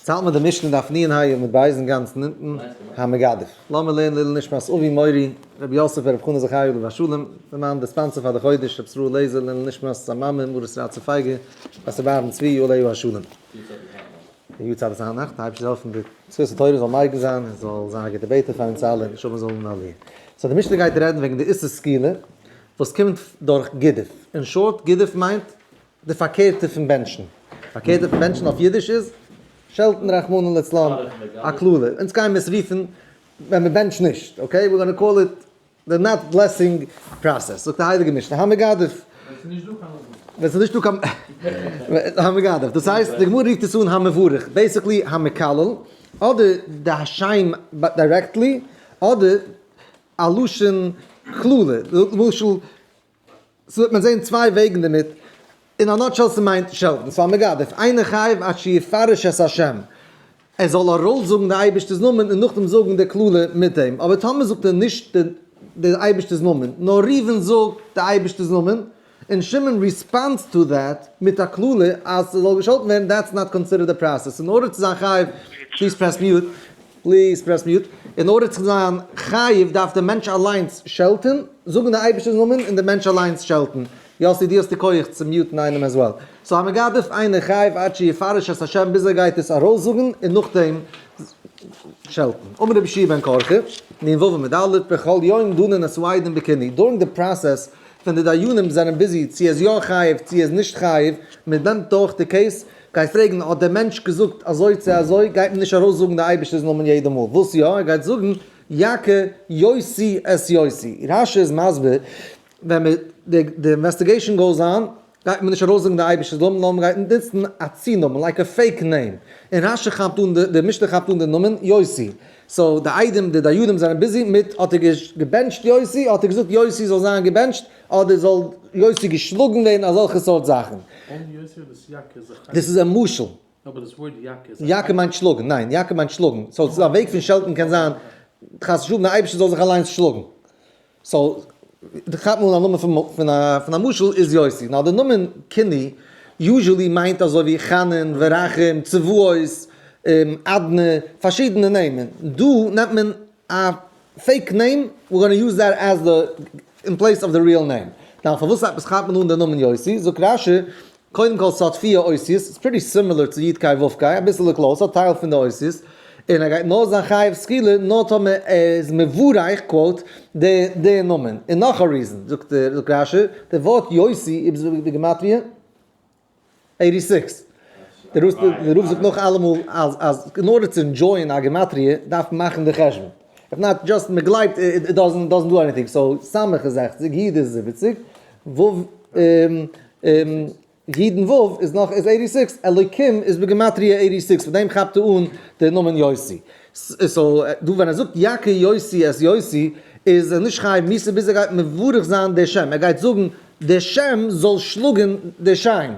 יעצט האלט מען די משנה דף נ ה עמוד ב' אינגאנצן אונטן, המגדף. לאמיר לערנען לעילוי נשמת אבי מורי רבי יוסף ברב חנא זכרי' עליו השלום, דערמאן די sponsor פאר די חודש רבי ישראל לעזער לעילוי נשמת זיין מאמע מרת רצה פייגא בת רבי אהרן צבי עליו השלום. די יארצייט איז היינט נאכט, די אייבערשטער זאל העלפן די זכות התורה זאל מגין זיין און זאל זיין א גוטע בעטער פאר אונז אלע, נשמה זאל האבן עליה. so די משנה גייט רעדן וועגן די איסור סקילה וואס קומט דורך גידוף. אין short, גידוף מיינט די פארקערטע פון בענטשן. פארקערטע פון בענטשן אויף אידיש איז שעלטן רחמנא לצלן א קללה. אונז גייען מיר עס רופן ווען מען בענטשט נישט, okay? We're gonna call it the not blessing process. זאגט די הייליגע משנה, המגדף. ווען ס'איז נישט דא קיין המגדף. דאס הייסט, די גמרא רופט עס אן המברך, basically המקלל, אדער די השם directly, אדער א לשון קללה. למשל, so וועט מען זעהן צוויי וועגן דערמיט, אין א nutshell ס'מיינט שעלטן, ס'איז א מגדף, אינו חייב עד שיפרש את השם, ער זאל ארויסזאגן די אייבערשטער'ס נאמען און נאכדעם זאגן די קללה מיט דעם, אבער טאמער זאגט ער נישט די אייבערשטער'ס נאמען, נאר ראובן זאגט די אייבערשטער'ס נאמען, און שמעון responds to that מיט א קללה אז ס'זאל געשאלטן ווערן, that's not considered a process, in order צו זיין חייב, please press mute, please press mute, in order צו זיין חייב דארף דער מענטש אליינס שעלטן, זאגן די אייבערשטער'ס נאמען און דער מענטש אליינס שעלטן. יאסי דו האסט די כח צו mute ן איינעם as well. so המגדף אינו חייב עד שיפרש את השם ביז ער גייט עס ארויסזאגן און נאכדעם שעלטן. אמר רבי יהושע בן קרחה, נ ו עמוד א', בכל יום דנין את העדים בכינוי, during די process ווען די דיינים זענען busy צו ער איז יא חייב צו ער איז נישט חייב, מען נעמט דורך די case, גייט פרעגן האט דער מענטש געזאגט אזוי צו אזוי, גייט מען נישט ארויסזאגן די אייבערשטער'ס נאמען יעדע מאל, וואס יא, ער גייט זאגן יכה יוסי את יוסי, רש י איז מסביר, ווען מען די די investigation goes on, גייט מען נישט ארויסזאגן די אייבערשטער'ס נאמען, נאר מען גייט נוצן א צונאמען, like a fake name, און רש י כאפט אן די משנה כאפט אן די נאמען יוסי, so די עדים די דיינים זענען busy מיט האט ער געבענטשט יוסי, האט ער געזאגט יוסי זאל זיין געבענטשט, אדער זאל יוסי געשלאגן ווערן אזעלכע סארט זאכן. דאס איז א משל. יכה מיינט שלאגן, ניין, יכה מיינט שלאגן, so ס'איז א וועג פון שעלטן קען זיין חס ושלום די אייבערשטער זאל זיך אליינס שלאגן. so די כאפט מען אן א נאמען פון א פון א משל איז יוסי. נאר די נאמען כינוי usually מיינט אזוי ווי חנון, ורחום, צבאות, אדני, פארשידענע נעמען. דא נעמט מען א fake name, we're gonna use that as the in place of the real name. Now פארוואס עפעס כאפט מען אן די נאמען יוסי? זאגט רש י, קודם כל ס'האט פיר אותיות, ס'איז pretty similar צו יוד קיי וו קיי, אביסעלע close, ס'האט טייל פון די אותיות, און ער גייט נאר זיין חייב סקילה נאר טאמער ער איז מברך quote די די נאמען, און נאך א reason, זאגט זאגט רש י, די ווארט יוסי איז בגימטריא eighty six. דער רב זאגט נאך אלעמאל אז אז in order צו enjoy ען א גימטריא דארף מען מאכן די חשבון, if not just מען גלייבט it doesn't doesn't do anything, so סמך איז 60, יוד איז 70, וו יוד און וו איז נאך איז eighty six, אלוקים איז בגימטריא eighty six, פון דעם כאפט ער אן די נאמען יוסי. so דא ווען ער זאגט יכה יוסי את יוסי איז ער נישט חייב מיתה ביז ער גייט מברך זיין די שם, ער גייט זאגן די שם זאל שלאגן די שם.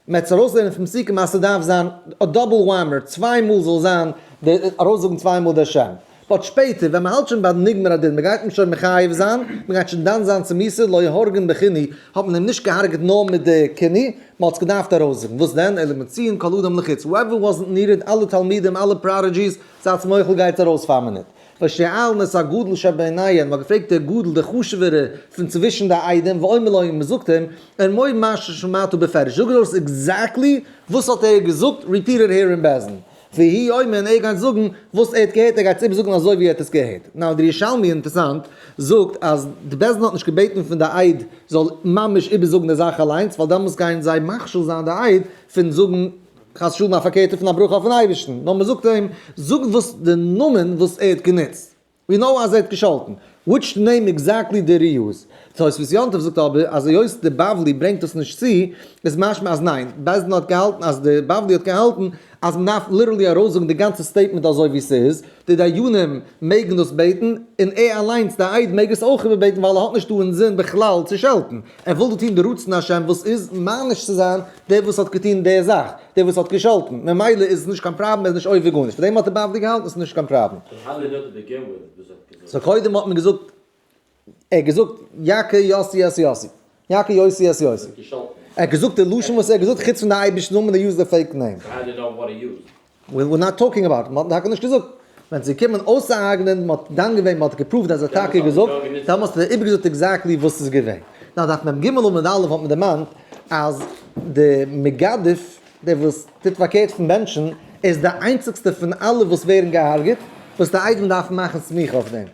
מ'עט עס ארויסלערנען פון פסוקים אז ס'דארף זיין א double whammer, צוויי מאל זאל זיין די ארויסזאגן צוויי מאל די שם. but שפעטער ווען מ'האלט שוין ביי נגמר הדין, מ'גייט אים שוין מחייב זיין, מ'גייט שוין דן זיין צו מיתה, לא הורגין בכינוי, האט מען אים נישט געהארגעט נאר מיט די כינוי, מ'האט עס געדארפט ארויסזאגן. וואס דען? אלא מוציאין כל אדם לחוץ, whoever wasn't needed, אלע תלמידים, אלע prodigies, זייטס מוחל גייטס ארויס פאר א מינוט. ושואלין את הגדול שביניהם, מ'האט געפרעגט דער גדול דער חשוב'ערע פון צווישן די עדים, ואומר לו און מ'זאגט אים, אמור מה ששמעת בפירוש, זאג ארויס exactly וואס האט ער געזאגט, repeat it here אין בית דין. והוא אומר און ער גייט זאגן וואס ער האט געהערט, ער גייט עס איבערזאגן אזוי ווי ער האט עס געהערט. Now דער ירושלמי אינטערסאנט זאגט אז די בית דין האט נישט געבעטן פון די עד זאל ממש איבערזאגן די זאך אליינס, ווייל דעמאלס גייען זיי מכשיל זיין די עד פון זאגן חס ושלום א פארקערטע פון א ברכה אויפן אייבערשטן, נאר מען זאגט אים, זאג וואס די נאמען וואס ער האט גענוצט, we know אז ער האט געשאלטן, which name exactly did he use? תוספות יום טוב זאגט אבער אז היות די בבלי ברענגט דאס נישט צו, איז משמע אז ניין, בית דין האט געהאלטן אז די בבלי האט געהאלטן אז מען דארף literally ארויסזאגן די גאנצע statement אזוי ווי ס'איז, די דיינים מעגן דאס בעטן, און ער אליינס די עד מעג עס אויך איבערבעטן ווייל ער האט נישט דא אינזין בכלל צו שעלטן, ער וויל דא טון די רצון השם וואס איז מעניש צו זיין דער וואס האט געטון די זאך, דער וואס האט געשאלטן, ממילא איז עס נישט קיין פראבלעם, ער איז נישט עובר גארנישט, פאר דעם האט דער בבלי געהאלטן עס איז נישט קיין פראבלעם. So קודם האט מען געזאגט, ער האט געזאגט יכה יוסי את יוסי, יכה יוסי את יוסי, ער האט געזאגט די לשון וואס ער האט געזאגט חוץ פון די אייבערשטן נאמען, they use the fake name. We're not talking about, מ'האט טאקע נישט געזאגט. ווען ס'איז געקומען אויסצוהרג'נען, מ'האט דן געווען, מ'האט גע prove ט אז ער האט טאקע געזאגט, דאמאלס האט ער איבערגעזאגט exactly וואס ס'איז געווען. נאר דף מ ג עמוד א' האט מען דערמאנט אז די מגדף, דער וואס טוט פארקערט פון בענטשן, איז די איינציגסטע פון אלע וואס ווערן געהארגעט, וואס די עדים דארפן מאכן סמיכה אויף דעם.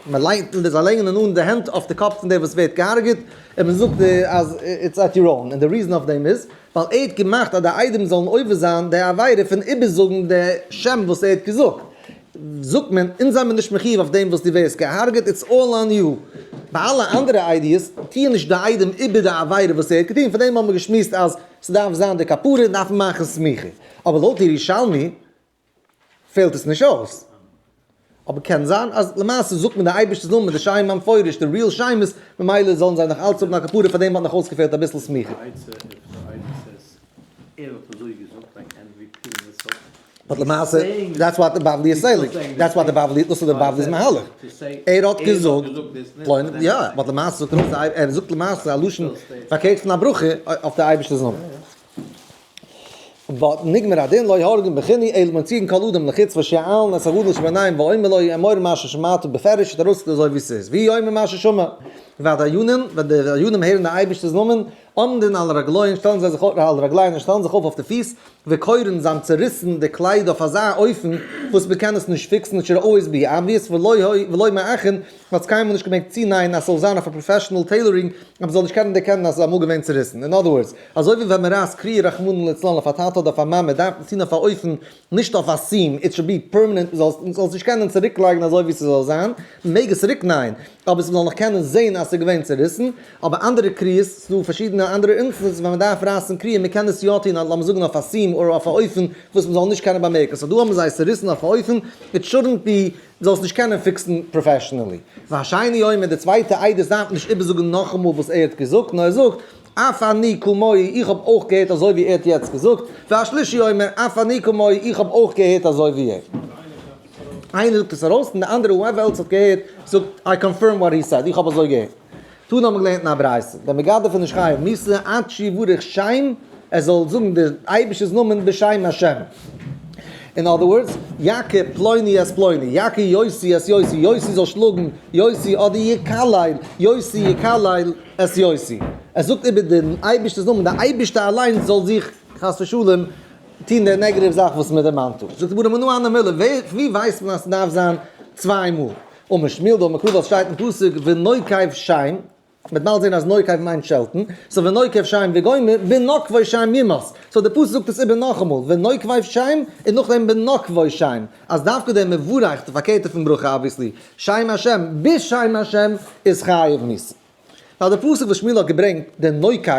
מען לייגט און זיי לייגן אן די הענט אויף די קאפ פון דער וואס ווערט געהארגעט, און מען זאגט אז it's at your own, און די reason אויף דעם איז, ווייל ער האט געמאכט אז די עדים זאלן עובר זיין די עבירה פון איבערזאגן די שם וואס ער האט געזאגט. זאגט מען, אונז זעמיר נישט מחיוב אויף דעם וואס דו ווערסט געהארגעט, it's all on you. ביי אלע אנדערע עדיות טוען נישט די עדים איבער די עבירה וואס ער האט געטון, פאר דעם האבן מיר געשמועסט אז ס'דארף זיין די כפרה און דארף מען מאכן סמיכה. אבער לויט ירושלמי פעלט עס נישט אויס. אבער קען זיין אז למעשה זאגט מען די אייבערשטער'ס נאמען, די שם המפורש, די real שמות, ממילא זאלן זיי נאך אלץ האבן א כפרה, פאר דעם האט נאך אויסגעפעלט אביסל סמיכה. But למעשה, that's what the בבלי is saying, that's what the בבלי, דאס איז די בבלי'ס מהלך. ער האט געזאגט, פלוינע, יא, but למעשה זאגט ער אויך, ער זאגט למעשה א לשון פארקערט פון א ברכה אויף די אייבערשטער'ס נאמען. But נגמר הדין לא יהרגן בכיני אלא מוציאין כל אדם לחוץ ושואלין את הגדול שביניהם ואומר לו אמור מה ששמעת בפירוש האט ארויסגעזאגט אזוי ווי ס'איז והוא אומר מה ששמע והדיינים ווען די דיינים הערן די אייבערשטער'ס נאמען עומדין על רגליהם שטעלן זיי זיך אויף על רגליהם שטעלן זיך אויף אויף די פיס וקורעין זיי האבן צעריסן די קלייד אויף אזא אופן וואס מ'קען עס נישט fix ן it should always be obvious ולא מעכין מ'האט עס קיינמאל נישט געמעגט צונייען אז ס'זאל זיין אויף א professional tailoring אז מ'זאל נישט קענען דערקענען אז ס'איז אמאל געווען צוריסן. In other words, אזוי ווי ווען מ'רייסט קריעה רחמנא לצלן אויף א טאטע אדער אויף א מאמע דארף מען עס טון אויף א אופן נישט אויף א seam, it should be permanent, מ'זאל עס נישט קענען צוריקלייגן אזוי ווי ס'זאל זיין, מ'מעג עס צוריקנייען אבער ס'זאל נאך קענען זען אז ס'איז געווען צוריסן, אבער אנדערע קריעות, ס'איז דא פארשידענע אנדערע instances ווען מ'דארף רייסן קריעה, מ'קען עס יא טון לאמיר זאגן אויף א seam אדער אויף א אופן וואס מ'זאל נישט קענען באמערקן, so דא האבן זיי עס צוריסן אויף א אופן, it shouldn't be זאלסט נישט קענען fix ן professionally. והשני אומר, די צווייטע עדות דארף נישט איבערזאגן נאכאמאל וואס ער האט געזאגט, נאר ער זאגט, אף אני כמוהו, איך האב אויך געהערט אזוי ווי ער האט יעצט געזאגט, והשלישי אומר, אף אני כמוהו, איך האב אויך געהערט אזוי ווי ער. איינער זאגט עס ארויס און די אנדערע whoever else האט געהערט זאגט I confirm what he said, איך האב אזוי געהערט. תנא האבן מיר געלערנט אין א ברייתא, דער מגדף איז נישט חייב מיתה עד שיברך שם, ער זאל זאגן די אייבערשטער'ס נאמען בשם השם. In other words, יכה פלוני את פלוני, יכה יוסי את יוסי, יוסי זאל שלאגן יוסי אדער יקלל יוסי יקלל את יוסי. ער זאגט איבער דעם אייבערשטער'ס נאמען, דער אייבערשטער אליינס זאל זיך חס ושלום טון די negative זאך וואס מען דערמאנט דא. זאגט די גמרא מנא הני מילי, ווי ווייסט מען אז ס'דארף זיין צוויי מאל? אמר שמואל דאמר קרא ווייל ס'שטייט אין פסוק ונוקב שם, מ'וועט באלד זען אז נוקב מיינט שעלטן, so ונוקב שם וגומר בנוקבו שם יומת, so די פסוק זאגט עס איבער נאכאמאל ונוקב שם און נאכדעם בנוקבו שם, אז דווקא דער מברך, די פארקערטע פון ברכה obviously, שם השם בשם השם איז חייב מיתה. ווייל די פסוק וואס שמואל האט געברענגט דער נוקב,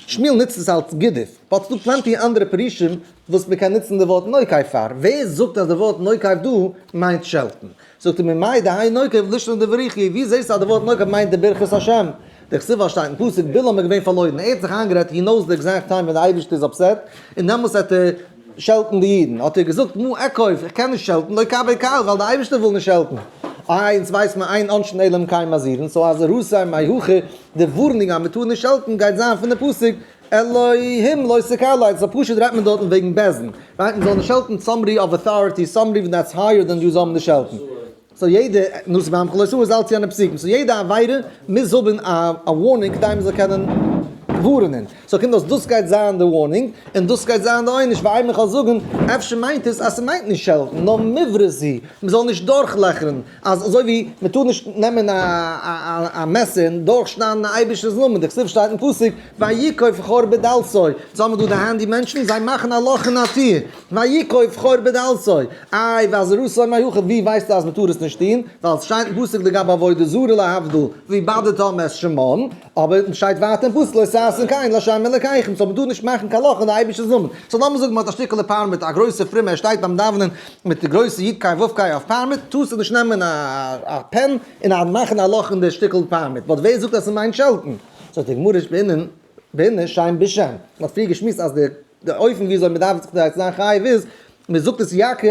שמואל נוצט עס אלס גידוף, but ס'דא plenty אנדערע פירושים וואס מ'קען נוצן די ווארט נוקב פאר, ווער זאגט אז די ווארט נוקב דא מיינט שעלטן? זאגט ער ממאי דהאי נוקב לישנא דבריכי, ווי זעסטו אז די ווארט נוקב מיינט די ברכת השם? דכתיב ווייל שטייט אין פסוק בלעם איז געווען פארלוירן, ער האט זיך איינגערעדט he knows the exact time ווען די אייבערשטער איז upset, און דעמאלטס וועט ער שעלטן די אידן, האט ער געזאגט מה אקוב, איך קען נישט שעלטן, לא קבה קל, ווייל די אייבערשטער וויל נישט שעלטן. איי אונז ווייסט מען אין עונשין אלא אם כן מזהירין, so אזהרתו מהכא, די ווארענונג אז מען טאר נישט שעלטן גייט זיין פון די פסוק אלהים לא תקלל, so פשוט רעדט מען דארטן וועגן בית דין, right מען זאל נישט שעלטן somebody of authority, somebody that's higher than you זאל מען נישט שעלטן, so יעדע נשיא בעמך לא תאור איז אלץ יענע פסוקים, so יעדע עבירה מוז האבן א warning כדי מען זאל קענען ווארענען, so קומט אויס דאס גייט זיין די warning און דאס גייט זיין די עונש, ווייל מען קען זאגן אפשר מיינט עס אז ס'מיינט נישט שעלטן נאר מברז היא, מען זאל נישט דורכלעכערן אז אזוי ווי מען טאר נישט נעמען א מעסער און דורכשניידן א אייבערשטענס נאמען, דכתיב שטייט אין פסוק ויקוב חור בדלתו, זאל מען דא די handy מענטשן זיי מאכן א לאך אין א טיר, ויקוב חור בדלתו, איי ואזהרתו מהכא ווי ווייסטו אז מען טאר עס נישט טון, ווייל עס שטייט אין פסוק לגבי עבודה זרה להבדיל ואבדתם את שמם, אבער עס שטייט ווייטער אין פסוק לא תעשון כן לה' אלקיכם, so מען טאר נישט מאכן קיין לאך אין די אייבערשטענס נאמען, so לאמיר זאגן מען האט א שטיקעלע פארמעט א גרויסע פרומע ער שטייט ביים דאווענען מיט די גרויסע יוד קיי וואו קיי אויף פארמעט, טארסטו נישט נעמען א pen און מאכן א לאך אין די שטיקל פארמעט, but ווער זאגט אז ס'מיינט שעלטן? זאגט די גמרא בעינן בעינן שם בשם, מען האט פריער געשמועסט אז די אופן ווי אזוי מען דארף זיך כדי צו זיין חייב איז, מען זאגט עס יכה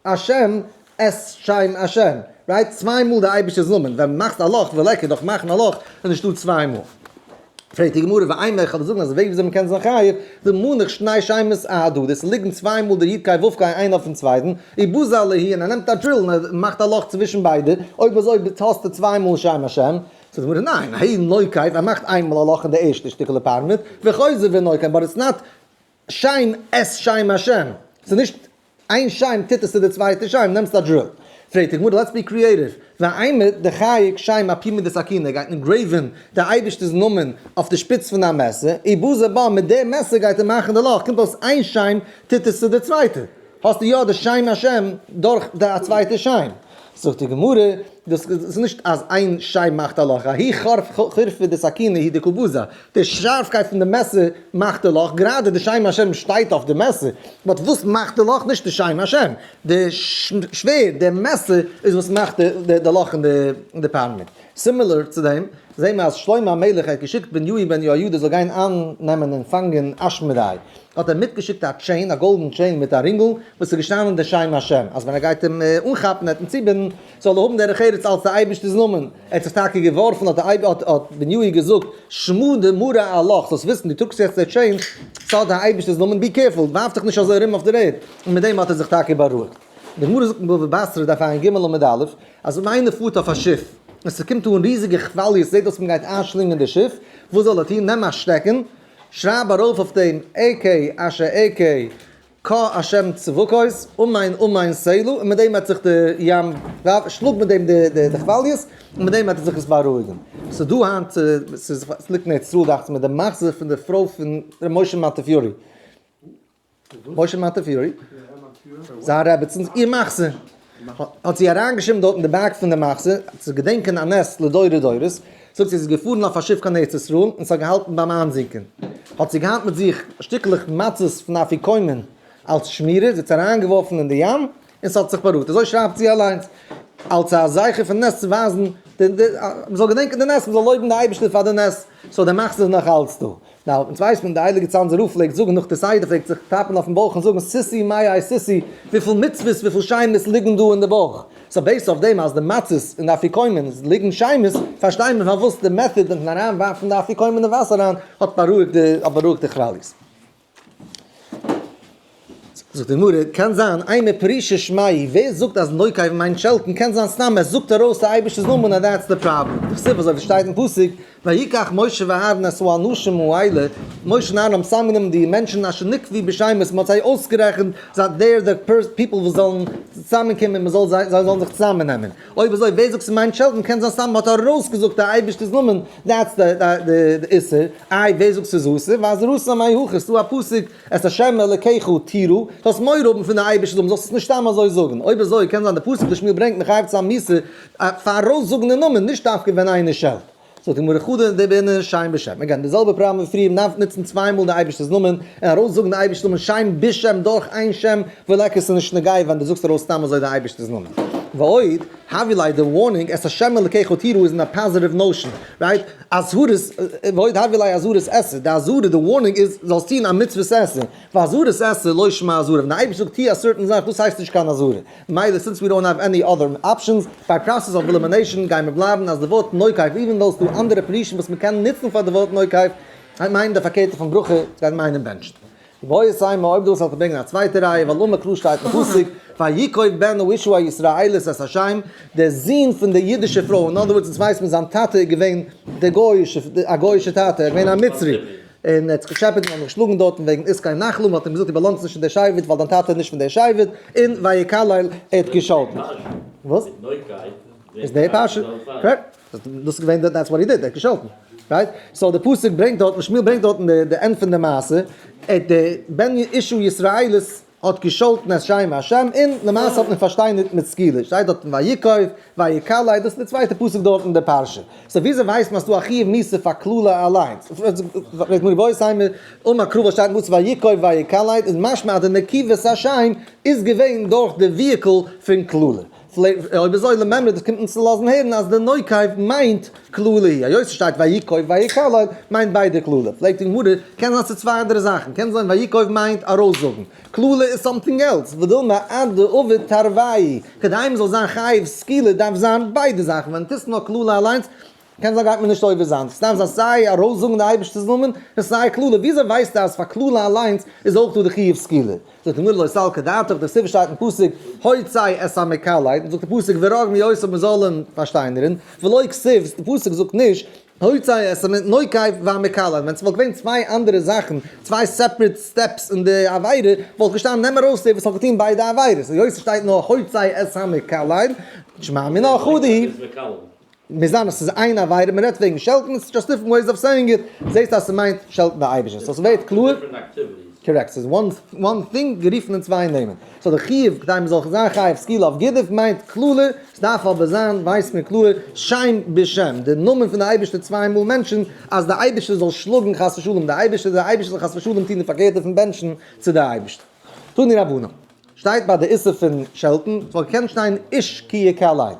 השם את שם השם, right? צוויי מאל די אייבערשטער'ס נאמען, ווען מען מאכט א לאך וויל עקער דאך מאכן א לאך איז נישטא צוויי מאל. פרעגט די גמרא, ואימא, איך וועל דיר זאגן אז די וועג וויאזוי מ'קען זיין חייב, דמנח שני שמות אהדדי, עס ליגן צוויי מאל דער יוד קיי וו קיי איינער אויפן צווייטן, ובזע להו, און ער נעמט א drill און ער מאכט א לאך צווישן ביידע, אויב אזוי האסטו צוויי מאל שם השם. זאגט די גמרא, ניין, ההוא נוקב, ער מאכט איינמאל א לאך אין די ערשטע שטיקעלע פארמעט, וחוזר ונוקב, but it's not שם את שם השם, ס'איז נישט איין שם טוט עס צו די צווייטע שם, נעמסט א drill. פרעגט די גמרא, let's be creative, ואימא דחייק שם אפומא דסכינא, גייט engrave ן די אייבערשטער'ס נאמען אויף די שפיץ פון א מעסער, ובזע בה, מיט די מעסער גייט ער מאכן די לאך, קומט אויס איין שם טוט עס צו די צווייטע, האסטו יא די שם השם דורך די א צווייטע שם. זאגט די גמרא, דאס איז נישט אז איין שם מאכט א לאך, ההוא חרפא דסכינא הוא דקא בזע, די שארפקייט פון די מעסער מאכט די לאך, גראדע די שם השם שטייט אויף די מעסער, but וואס מאכט די לאך? נישט די שם השם, די שווערד, די מעסער איז וואס מאכט די לאך אין די פארמעט. similar צו דעם זעהן מיר אז שלמה המלך האט געשיקט בניהו בן יהוידע זאל גיין אייננעמען און פאנגען אשמדאי, האט ער מיטגעשיקט א chain, א גאלדן chain מיט א רינגל, וואס איז געשטאנען די שם השם, אז ווען ער גייט אים אנכאפן, ער האט אים צובינדן, זאל ער האבן דרך ארץ אלס די אייבערשטער'ס נאמען. ער האט זיך טאקע געווארפן, האט די האט בניהו געזאגט, שמא דמרא עלך, זאלסט וויסן, דו טראגסט יעצט די chain, ס'האט די אייבערשטער'ס נאמען, be careful, ווארף דיך נישט אזוי ארום אויף דער ערד. און מיט דעם האט ער זיך טאקע בארואיגט. די גמרא זאגט אין בבא בתרא דף ע"ג עמוד א', אז ווען איינער פארט אויף א שיף, און ס'קומט אן ריזיגע כוואליעס, זעט אויס מ'גייט איינשלינגען די שיף, וואס זאל ער טון? נעם א שטעקן, שרייב ארויף אויף דעם אקיה אשר אקיה קה השם צבקות, אמן אמן סלה, און מיט דעם וועט זיך די ים, שלאג מיט דעם די כוואליעס, און מיט דעם וועט ער זיך עס בארואיגן. ס'איז דא היינט, ס'ליגט אין ארץ ישראל דאכט זיך מיר, די מחזור פון די פרוי פון ר' משה מאנטעפיורי. משה מאנטעפיורי, זיין רעבעצן, איר מחזור, האט זי אריינגעשריבן דארט אין די back פון די מחזור, צו געדענקען א נס לדורי דורות, זאגט זי, זי איז געפארן אויף א שיף קיין ארץ ישראל, און ס'האט געהאלטן ביים איינזינקען, האט זי געהאט מיט זיך שטיקלעך מצות פון אפיקומן אלס שמירה, זי האט עס אריינגעווארפן אין די ים, און ס'האט זיך בארואיגט, אזוי שרייבט זי אליינס, אלס א זכר פון נס צו ווייזן, מ'זאל געדענקען די נס, מ'זאל לויבן די אייבערשטער פאר די נס, so די מחזור איז נאך אלץ דא. נאר אונז ווייסט מען, די הייליגע צאנזער רב פלעגט זאגן נאך די סדר, פלעגט זיך טאפן אויפן בויך און זאגן סיסי מיי סיסי, וויפיל מצוות וויפיל שמות ליגן דא אין די בויך. so based אויף דעם אז די מצות און די אפיקומן ליגן שמות, פארשטיי מיר פארוואס די method מיטן אריינווארפן די אפיקומן אין וואסער אריין האט בארואיגט די האט בארואיגט די כוואליעס. זאגט די גמרא, קען זיין אימא פרושי שמיה, ווער זאגט אז נוקב מיינט שעלטן, קען זיין סתם ער זאגט ארויס די אייבערשטער'ס נאמען and that's the problem, דכתיב אזוי ווי שטייט אין פסוק, ויקח משה ואהרן את האנשים האלה, משה און אהרן האבן צוזאמגענומען די מענטשן אשר נקבו בשמות, מען האט זיי אויסגערעכנט, זיי they're the people וואס זאלן צוזאמענקומען, מען זאל זיי, זיי זאלן זיך צוזאמעננעמען. אויב אזוי ווער זאגט ס'מיינט שעלטן, קען זיין סתם מען האט ארויסגעזאגט די אייבערשטער'ס נאמען, that's די איסור, איי ווער זאגט ס'איז אסור, ואזהרתם מהיכא, ס'דא א פסוק את ה' אלקיך תירא, זאלסט מורא האבן פון די אייבערשטער'ס נאמען, זאלסט עס נישט סתם אזוי זאגן, אויב אזוי קען זיין די פסוק וואס שמואל ברענגט מחייב צו זיין מיתה פאר ארויסזאגן די נאמען, נישט דווקא ווען איינער שעלט. זאגט די גמרא חדא דבעינן שם בשם, again די זעלבע פראבלעם ווי פריער, מ'דארף נוצן צוויי מאל די אייבערשטער'ס נאמען, און ארויסזאגן די אייבערשטער'ס נאמען שם בשם דורך איין שם, ווילעק עס איז נישט נוגע ווען דו זאגסט ארויס סתם אזוי די אייבערשטער'ס נאמען. ועוד, הוה ליה די warning, את השם אלקיך תירא איז אין א positive notion, right? אזהרות, ועוד הוה ליה אזהרת עשה, די אזהרה, די warning איז זאלסט טון א מצוות עשה, ואזהרת עשה לא שמה אזהרה, ווען די אייבערשטער זאגט טו א certain זאך דאס הייסט נישט קיין אזהרה, מילא since we don't have any other options, by process of elimination גיימיר בלייבן אז די ווארט נוקב, even though ס'דא אנדערע פירושים וואס מ'קען נוצן פאר די ווארט נוקב, גייט מיינען די פארקערטע פון ברכה, ס'גייט מיינען בענטשן. ואיבעית אימא, אויב דו ווילסט זאלסטו ברענגען א צווייטע ראיה, ווייל אמר קרא שטייט אין פסוק, ויקוב בן האשה הישראלית את השם, דער זון פון די אידישע פרוי, אין other words אונז ווייסט מען זיין טאטע איז געווען דער גוי'אישע, א גוי'אישע טאטע, ער איז געווען א מצרי, און ער האט זיך געטשעפעט און האט אים געשלאגן דארטן וועגן עסקי נחלה, מען האט אים געזאגט דו באלאנגסט נישט אין דער שבט ווייל דיין טאטע איז נישט פון דער שבט, און ויקלל ער האט געשאלטן. וואס? איז די פרשה, correct? דאס איז געווען that's what he did, ער האט געשאלטן, right? so די פסוק ברענגט דארט, שמואל ברענגט דארטן די end פון די מעשה, די בן אשה ישראלית האט געשאלטן את שם השם, און למעשה האט מען פארשטיינערט מיט סקילה, שטייט דארטן ויקוב ויקלל, דאס איז די צווייטע פסוק דארט אין די פרשה. so וויאזוי ווייסט מען אז ס'דא א חיוב מיתה פאר קללה אליינס? אמר קרא וואס שטייט אין פסוק ויקוב ויקלל, איז משמע אז די נקיבת השם איז געווען דורך די vehicle פון קללה. אויב אזוי למימרא דאס קומט אונז צו לאזן הערן אז די נוקב מיינט קללה היא, היות ס'שטייט ויקוב ויקלל מיינט ביידע קללה, פרעגט די גמרא, קען זיין ס'איז צוויי אנדערע זאכן, קען זיין ויקוב מיינט ארויסזאגן, קללה איז something else, ודילמא עד דעביד תרווייהו, כדי מ'זאל זיין חייב סקילה דארף זיין ביידע זאכן, ווען טוסט נאר קללה אליינס. קען זיין גייט מען נישט עובר זיין, ס'דארף זיין סיי ארויסזאגן די אייבערשטער'ס נאמען און סיי קללה, וויאזוי ווייסטו אז פאר קללה אליינס איז אויך דא די חיוב סקילה? זאגט די גמרא לא סלקא דעתך, דכתיב שטייט אין פסוק הוצא את המקלל, זאגט די פסוק ורגמו אותו מ'זאל אים פארשטיינערן, ולא כתיב, די פסוק זאגט נישט הוצא את הנוקב והמקלל, ווען ס'וואלט געווען צוויי אנדערע זאכן, צוויי separate steps אין די עבירה, וואלט געשטאנען נעם ארויס דער וואס האט געטון ביידע עבירות, היות ס'שטייט נאר הוצא את המקלל, שמע מינה חדא היא. מוז זיין אז ס'איז איין עבירה, מ'רעדט וועגן שעלטן, it's just different ways of saying it, זעסט אז ס'מיינט שעלטן די אייבערשטער, so ס'ווערט קלאר. Correct, ס'איז one thing גערופן אין צוויי נעמען. So די חיוב כדי מ'זאל זיין חייב סקילה אויף גידוף מיינט קללה, ס'דארף אבער זיין, ווייסט מען קלאר, שם בשם, די נאמען פון די אייבערשטער צוויי מאל מענטשן, אז די אייבערשטער זאל שלאגן חס ושלום די אייבערשטער, די אייבערשטער זאל חס ושלום טון די פארקערטע פון בענטשן צו די אייבערשטער. תנו רבנן. שטייט ביי די איסור פון שעלטן, ס'וואלט געקענט שטיין איש כי יקלל.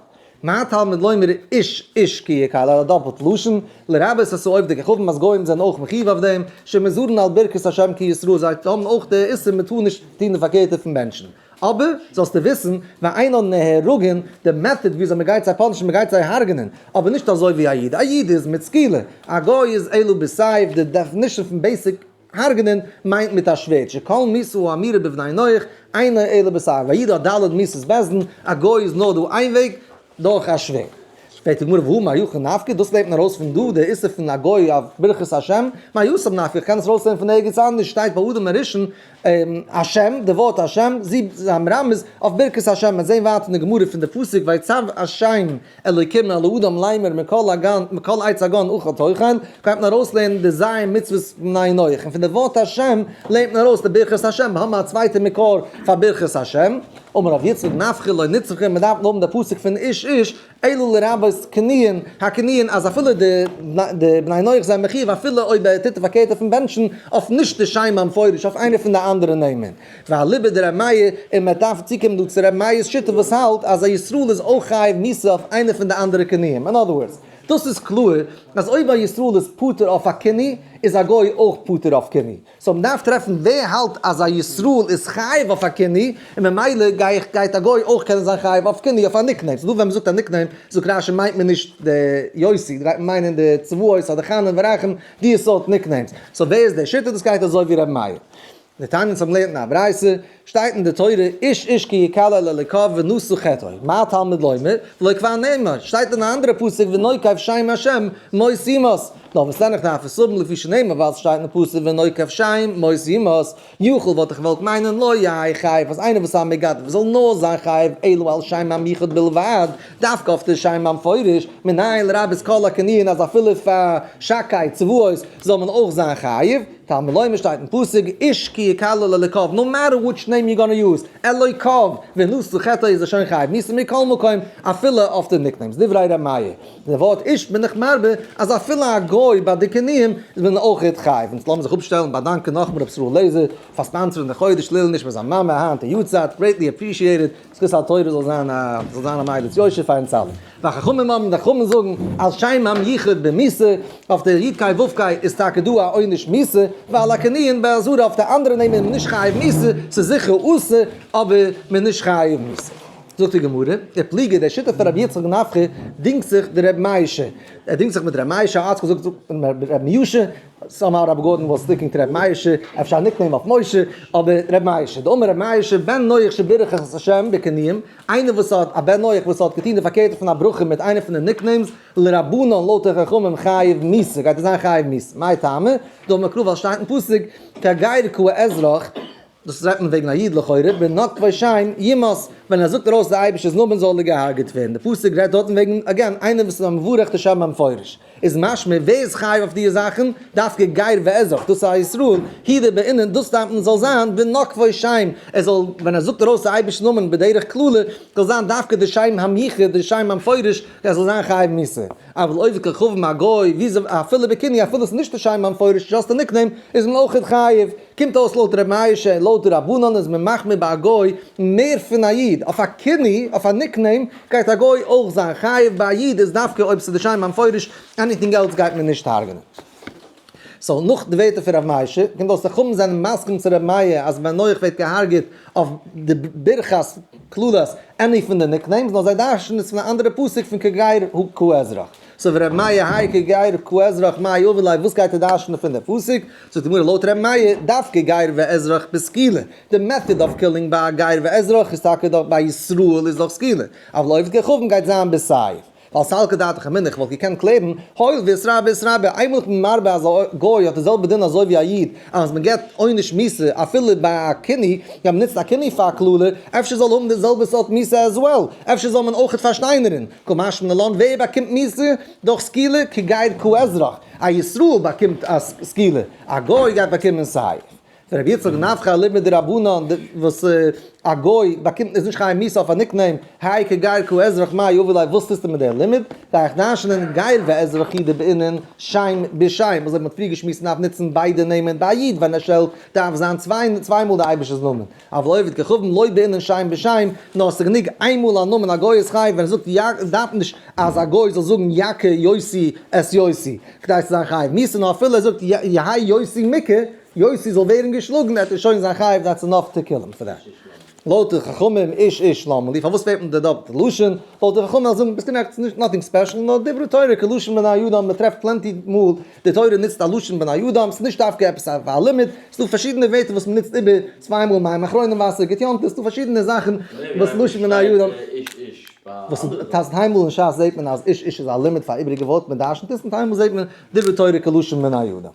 מה תלמוד לומר איש איש כי יקלל, א דאפלט לשון, לרבות את העובדי כוכבים אז גוים זענען אויך מחיוב אויף דעם, שמוזהרין על ברכת השם כישראל, זיי האבן אויך די איסור מען טאר נישט טון די פארקערטע פון מענטשן. אבער, זאלסטו וויסן, ואינן נהרגין, די method וויאזוי מען גייט זיי punish ן, מען גייט זיי הרג'נען, אבער נישט אזוי ווי א איד, א איד איז מיט סקילה, א גוי איז אלא בסייף, די definition פון basic הרג'נען מיינט מיט א שווערד, שכל מיתה האמורה בבני נח, אינה אלא בסייף, א איד האט ד' מיתות בית דין, א גוי איז נאר דא איין וועג, דורך א שווערד. פרעגט די גמרא והא מהיכא נפקא, דאס לערנט מען ארויס פון דא, די איסור פון א גוי אויף ברכת השם, מהתם נפקא, איך קען עס ארויסלערנען פון ערגעץ אנדערש, שטייט ביי אדם הראשון, השם, די ווארט השם, זי איז א מרמז אויף ברכת השם, מיר זעהן ווייטער אין די גמרא פון די פסוק ויצו השם אלוקים אל האדם לאמר מכל הגן מכל עץ הגן אכל תאכל, גייט מען ארויסלערנען די ז' מצוות בני נח, און פון די ווארט השם לערנט מען ארויס די ברכת השם, האבן מיר א צווייטע מקור פאר ברכת השם, אמר רב יצחק נפחא לא נצרכה, מען דארף נאר האבן די פסוק פון איש איש, אלא לרבות כינויין, הכינויין אז אפילו די די בני נח זענען מחיוב אפילו אויב ער טוט די פארקערטע פון בענטשן אויף נישט די שם המפורש אויף איינע פון די אנדערע נעמען. ואליבא דר' מאיר, און מען דארף צוקומען דא צו ר' מאיר'ס שיטה וואס האלט אז א ישראל איז אויך חייב מיתה אויף איינע פון די אנדערע כינויים. אין other words, דאס איז קלאר אז אויב א ישראל איז פטור אויף א כינוי, איז א גוי אויך פטור אויף כינוי. So מ'דארף טרעפן ווער האלט אז א ישראל איז חייב אויף א כינוי, און ממילא גיי איך גייט א גוי אויך קענען זיין חייב אויף כינוי אויף א nickname. ס'דא ווען מ'זאגט א nickname, זאגט רשי מיינט מען נישט די יוסי, גייט מען מיינען די צבאות אדער חנן ורחם, די סארט nicknames. So ווער איז דער שיטה? דאס גייט אזוי ווי ר' מאיר. דתניא אונז האבן געלערנט אין א ברייתא, שטייט אין די תורה איש איש כי יקלל אלוקיו ונשא חטאו, מה תלמוד לומר, ולא כבר נאמר, שטייט אין א אנדערע פסוק ונוקב שם השם מות יומת, נאר וואס לערן איך דארף עס האבן לפי שנאמר ווייל ס'שטייט אין פסוק ונוקב שם מות יומת, יכול וואלט איך געוואלט מיינען לא יהא חייב אז איינער וואס איז א מגדף זאל נאר זיין חייב אלא על שם המיוחד בלבד, דווקא אויף די שם המפורש, מנין לרבות כל הכינויין אז אפילו פאר שקי צבאות זאל מען אויך זיין חייב. תלמוד לומר שטייט אין פסוק איש כי יקלל אלוקיו, no matter which name you gonna use, אלוקיו, ונשא חטאו איז ער שוין חייב מיתה מכל מקום, אפילו אויף די nicknames, דברי ר' מאיר. די ווארט איש בין איך מרבה אז אפילו א גוי ביי די כינויים איז מען אויכעט חייב. אונז לאמיר זיך אפשטעלן באדאנקען נאכאמאל ר' ישראל לעזער פאר sponsor ן די חודש לעילוי נשמת זיין מאמע היינט די יארצייט, greatly appreciated. זכות התורה זאל זיין א זאל זיין א מליץ יושר פאר אונז אלע. והחכמים אומרים, די חכמים זאגן על שם המיוחד במיתה, אויף די יוד קיי וו קיי איז טאקע דא א עונש מיתה, ועל הכינויין באזהרה אויף די אנדערע נעמען איז מען נישט חייב מיתה, ס'איז זיכער אסור, אבער מען איז נישט חייב מיתה. זאגט די גמרא, ופליגא דער שיטה פון רבי יצחק נפחא דינגט זיך דרבי מיישע, ער דינגט זיך מיט רבי מיישע, האט געזאגט רבי מיושע, somehow רבי גארדאן was sticking to רבי מיישע, אפשר א nickname אויף משה, אבער רבי מיישע, דאמר רבי מיישע, בן נח שבירך את השם בכינויים, איינער וואס האט, א בן נח וואס האט געטון די פארקערטע פון א ברכה מיט איינע פון די nicknames, לרבנן לויט די חכמים חייב מיתה, גייט ער זיין חייב מיתה, מאי טעמא? דאמר קרא ווייל שטייט אין פסוק, כגר כאזרח, דאס רעדט מען וועגן א איד לכאורה, בנקבו שם יומת, ווען ער זאגט ארויס די אייבערשטער'ס נאמען זאל ער געהארגעט ווערן, די פסוק רעדט דארטן וועגן again איינער וואס איז א מברך די שם המפורש, איז משמע ווער איז חייב אויף די זאכן, דווקא גר ואזרח, דאס איז א ישראל, הוא דבעינן, דאס דארף מען זאל זיין בנקבו שם, ער זאל ווען ער זאגט ארויס די אייבערשטער'ס נאמען בדרך כללה, זאל זיין דווקא די שם המיוחד, די שם המפורש, ער זאל זיין חייב מיתה. אבל עובד כוכבים א גוי, ווי אפילו בכינוי, אפילו עס איז נישט די שם המפורש, just א nickname, איז מען אויכעט חייב. קומט אויס לויט ר' מאיר'שע און לויט די רבנן איז מען מחמיר ביי א גוי מער פון א איד, אויף א כינוי, אויף א nickname, גייט א גוי אויך זיין חייב, ביי א איד איז דווקא אויב ס'איז די שם המפורש, anything else גייט מען נישט הרג'נען. So נאך די ווערטער פון ר' מאיר'שע, קומט אויס די חכמים זענען מסכים צו ר' מאיר אז בן נח ווערט געהארגעט אויף די ברכת קללת any פון די nicknames, נאר זיי דרש'ן עס פון א אנדערע פסוק פון כגר כאזרח. סאו ור' מאיר האי כגר כאזרח מאי עביד ליה, וואס גייט ער דרש'נען פון די פסוק? זאגט די גמרא לויט ר' מאיר דווקא גר ואזרח בסקילה, די method of killing ביי א גר ואזרח איז טאקע דאך ביי ישראל איז דאך סקילה, אבל עובד כוכבים גייט זיין בסייף. ווייל סלקא דעתך אמינא איך וואלט געקענט קלערן, הואיל ואיתרבי איתרבי, איינמאל איך בין מרבה אז א גוי האט די זעלבע דין אזוי ווי א איד, אז מען געבט עונש מיתה אפילו ביי א כינוי, ווען מען נוצט א כינוי פאר א קללה, אפשר זאל האבן די זעלבע סארט מיתה as well, אפשר זאל מען אויכעט פארשטיינערן, קא משמע לן ווער באקומט מיתה דורך סקילה כגר כאזרח, א ישראל באקומט א סקילה, א גוי גייט באקומען סייף. רבי יצחק נפחא אליבא דרבנן וואס א גוי באקומט איז נישט חייב מיתה אויף א nickname, האי כגר כאזרח מאי עביד ליה וואס טוסטו מיט דער לימוד? גיי איך דרש'נען גר ואזרח הוא דבעינן שם בשם, אזוי ווי מ'האט פריער געשמועסט מ'דארף נוצן ביידע נעמען ביי א איד ווען ער שעלט דארף זיין צוויי מאל די אייבערשטער'ס נאמען, אבל עובד כוכבים לא בעינן שם בשם, נאר ס'איז גענוג איינמאל א נאמען א גוי איז חייב ווען ער זאגט יק דארף נישט אז א גוי זאל זאגן יכה יוסי את יוסי כדי צו זיין חייב מיתה נאר אפילו ער זאגט יהא יוסי מוכה יוסי זאל ווערן געשלאגן וועט ער שוין זיין חייב that's enough to kill him for that. לויט די חכמים איש איש למה לי פארוואס ווערט מען די דאפלטע לשון? לויט די חכמים אז זאגן ביסט גערעכט ס'איז נישט nothing special נאר דברה תורה כלשון בני אדם מען טרעפט plenty מאל די תורה נוצט א לשון בני אדם ס'איז נישט דווקא עפעס א לימוד ס'איז דא פארשידענע ווערטער וואס מען נוצט איבער צוויי מאל מים אחרונים וואסער גוט יום טוב ס'איז דא פארשידענע זאכן וואס לשון בני אדם וואס איז טז טיילמאל אין שס זעט מען אז איש איש איז א לימוד פאר איבעריגע ווארט מען דרשנ'ט עס און טיילמאל זעט מען דברה תורה כלשון בני אדם.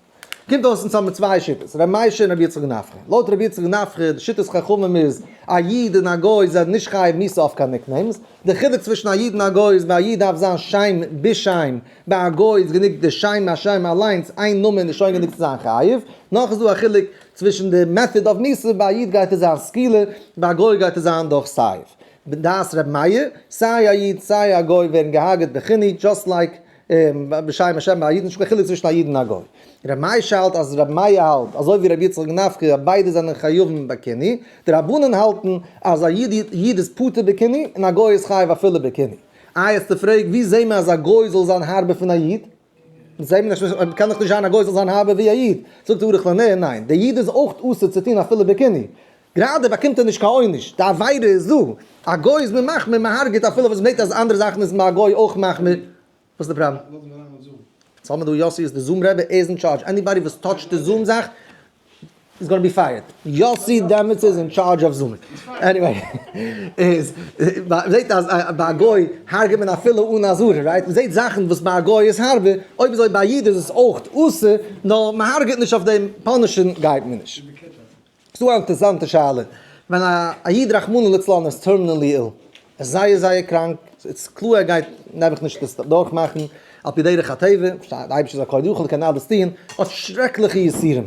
קומט אויס אונז האבן צוויי שיטות, ר' משה און רבי יצחק נפחא. לויט רבי יצחק נפחא, די שיטת חכמים איז, א איד און א גוי זענען נישט חייב מיתה אויף קיין nicknames. די חילוק צווישן א איד און א גוי איז ביי א איד דארף זיין שם בשם, ביי א גוי איז גענוג די שם השם אליינס, איין נאמען איז שוין גענוג צו זיין חייב. נאך איז דא א חילוק צווישן די method of מיתה, ביי א איד גייט עס זיין סקילה, ביי א גוי גייט עס זיין דורך סייף. בדעת ר' מאיר, סיי א איד סיי א גוי ווערן געהארגעט בכינוי, just like בשם השם ביי א איד, נישט קיין חילוק צווישן א איד און א גוי. ר' משה האלט אז ר' מאיר האלט אזוי ווי ר' יצחק נפחא אז ביידע זענען חייבים בכינוי, די רבנן האלטן אז א איד איז פטור בכינוי און א גוי איז חייב אפילו בכינוי. איי האסטו פרעגט ווי זעהן מיר אז א גוי זאל זיין הארבער פון א איד? זעהן מיר נישט, קען דאך נישט זיין א גוי זאל זיין הארבער ווי א איד. זאגט די ערוך לנר, ניין, דער איד איז אויך אסור צו טון אפילו בכינוי. גראדע באקומט ער נישט קיין עונש, די עבירה איז דא, א גוי איז מען מחמיר, מען הרג'עט אפילו וואס מ'זעט אז אנדערע זאכן איז מען א גוי אויך מחמיר, וואס איז די פראבלעם? יעצט האבן מיר דא יאסי איז די Zoom רבי, ער איז אין charge, anybody וואס touch ט די Zoom זאך איז gonna be fired, יאסי דעמעטס איז אין charge of Zoom, anyway, איז מ'זעט אז ביי א גוי הרג'עט מען אפילו אן אזהרה, right? מ'זעט זאכן וואס ביי א גוי איז הארבער, אויב אזוי ביי א איד איז עס אויך אסור, נאר מ'הרג'עט נישט אויף דעם, punish ן גייט מען נישט. ס'דא א אינטערעסאנטע שאלה, ווען א איד רחמנא לצלן איז terminally ill, ער איז זייער זייער קראנק, ס'איז קלאר ער גייט נעבעך נישט דאס דורכמאכן, על פי דרך הטבע, די אייבערשטער איז א כל יכול ער קען אלעס טון, האט שרעקליכע יסורים,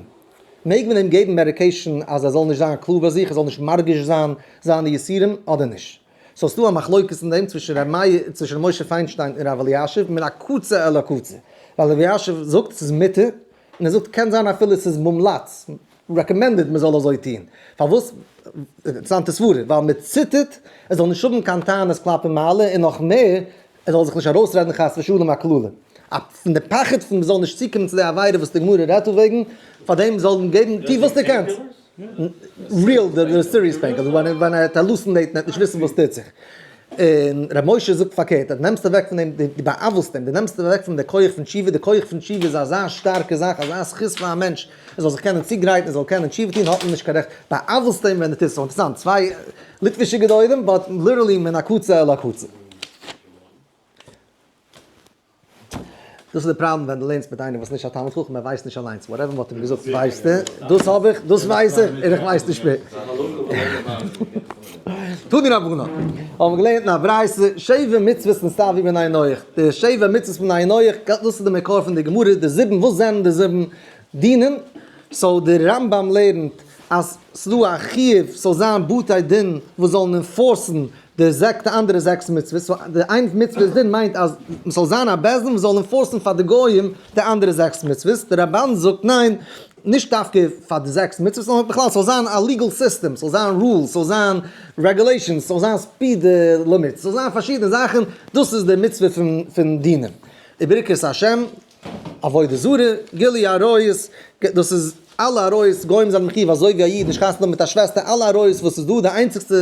מעג מען אים געבן medication אז ער זאל נישט זיין קלאר ביי זיך, ער זאל נישט מרגיש זיין זיינע יסורים אדער נישט? סאו ס'דא א מחלוקת אין דעם צווישן ר' מאיר, צווישן ר' משה פיינשטיין און ר' אלישיב, מן הקצה אל הקצה, ווייל ר' אלישיב זאגט ס'איז מותר, און ער זאגט קען זיין אפילו ס'איז מומלץ, recommended מען זאל אזוי טון, פארוואס? אינטערעסאנטע סברה, ווייל מען ציטערט ער זאל נישט האבן קיין טענות כלפי מעלה און נאך מער ער זאל זיך נישט ארויסרעדן חס ושלום א קללה, פון די פחד פון מען זאל נישט צוקומען צו די עבירה וואס די גמרא רעדט דא וועגן, פאר דעם זאל מען געבן, טו וואס דו קענסט. real די serious pain ווען ער וועט hallucinate ן ער וועט נישט וויסן וואס טוט זיך. און ר' משה זאגט פארקערט, אז דו נעמסט אוועק פון דעם, דו בא'עוול'סט אים, דו נעמסט אוועק פון אים די כח פון תשובה, די כח פון תשובה איז אזא שטארקע זאך, אזא זכות פאר א מענטש, ער זאל זיך קענען צוגרייטן, ער זאל קענען תשובה טון, האט מען נישט קיין רעכט, בא'עוול'סט אים ווען דו טוסט עס. אינטערעסאנט, צוויי ליטווישע גדולים, but literally מן הקצה אל הקצה. דאס איז די פראבלעם ווען דו לערנסט מיט איינעם וואס איז נישט א תלמיד חכם, ער ווייסט נישט אליינס, whatever מ'האט אים געזאגט ווייסט ער, דאס האב איך, דאס ווייס איך, און איך ווייס נישט מער. תנו רבנן, האבן מיר געלערנט אין א ברייתא, שבע מצוות נצטוו בני נח, די שבע מצוות בני נח, דאס איז די מקור פון די גמרא, די זיבן, וואס זענען די זיבן דינים? so די רמב ם לערנט אז ס'דא א חיוב ס'זאל זיין בתי דין וואס זאלן enforce ן די זעק די אנדערע זעקס מצוות, so די איין מצוות דין מיינט אז מ'זאל זיין א בית דין וואס זאל enforce ן פאר די גויים די אנדערע זעקס מצוות, די רמבן זאגט ניין, נישט דווקא פאר די זעקס מצוות נאר בכלל ס'זאל זיין א legal system, ס'זאל זיין rules, ס'זאל זיין regulations, ס'זאל זיין speed limits, ס'זאל זיין פארשידענע זאכן, דאס איז די מצוה פון דינים. וברכת השם, עבודה זרה, גילוי עריות, דאס איז. אלע עריות, גוים זענען מחיוב אזוי ווי א איד נישט חתונה האבן מיט א שוועסטער, אלע עריות וואס איז דא, די איינציגסטע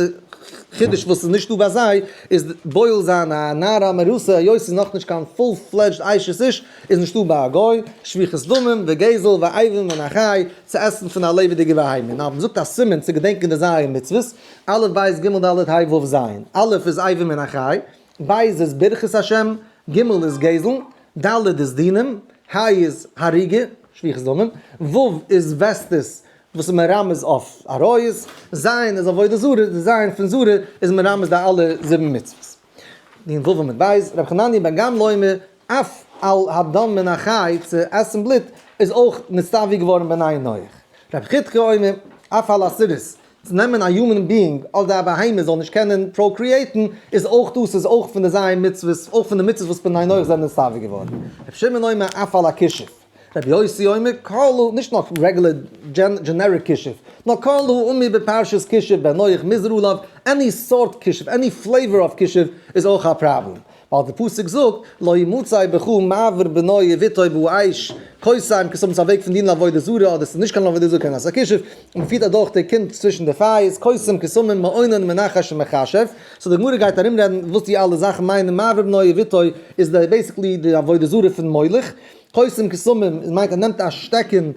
חידוש וואס איז נישט דא ביי זיי איז בועל זיין א נערה המאורסה היות ס'איז נאכנישט קיין full fledged אשת איש איז נישטא ביי א גוי, שפיכות דמים וגזל ואיבה מן החי, צו עסן פון א לעבעדיגע בהמה, נאר מ'זאגט א סימן צו געדענקען די ז' מצוות, א' ב' ג' ד' ה' ו' ז', א' איז איבה מן החי, ב' איז ברכת השם, ג' איז גזל, ד' איז דינים, ה' איז הריגה, שפיכות דמים, ו' איז וסתות וואס איז מרמז אויף עריות, ז' איז עבודה זרה, די ז' פון זרה איז מרמז די אלע זיבן מצוות. דין ו' עמוד ב', רבי חנניה בן גמלא אומר, אף על הדם מן החי, צו עסן בלוט איז אויך נצטוו געווארן בני נח. רבי חידקא אומר, אף על הסירוס, צו נעמען א human being אדער א בהמה זאל נישט קענען procreate ן איז אויך דאס איז אויך פון די ז' מצוות, אויך פון די מצוות וואס בני נח זענען נצטוו געווארן. רבי שמעון אומר, אף על הכישוף. רבי יוסי אומר, כל הוא, נישט נאר רעגולער generic כישוף, נאר כל האמור בפרשת כישוף בן נח מוזהר עליו, any סארט כישוף, any flavor of כישוף איז אויך א פראבלעם. ווייל די פסוק זאגט, לא ימצא בך מעביר בנו ובתו באש, קוסם קסמים איז א וועג פון דינען עבודה זרה, אדער ס'איז נישט קיין עבודה זרה קיין עשה כישוף, און מ'פירט אדורך די קינד צווישן די פייערס, קוסם קסמים מעונן מנחש ומכשף, so די גמרא גייט ארומרעדן וואס די אלע זאכן מיינען, מעביר בנו ובתו איז די basically די עבודה זרה פון מולך, קוסם קסמים איז מיינט ער נעמט א שטעקן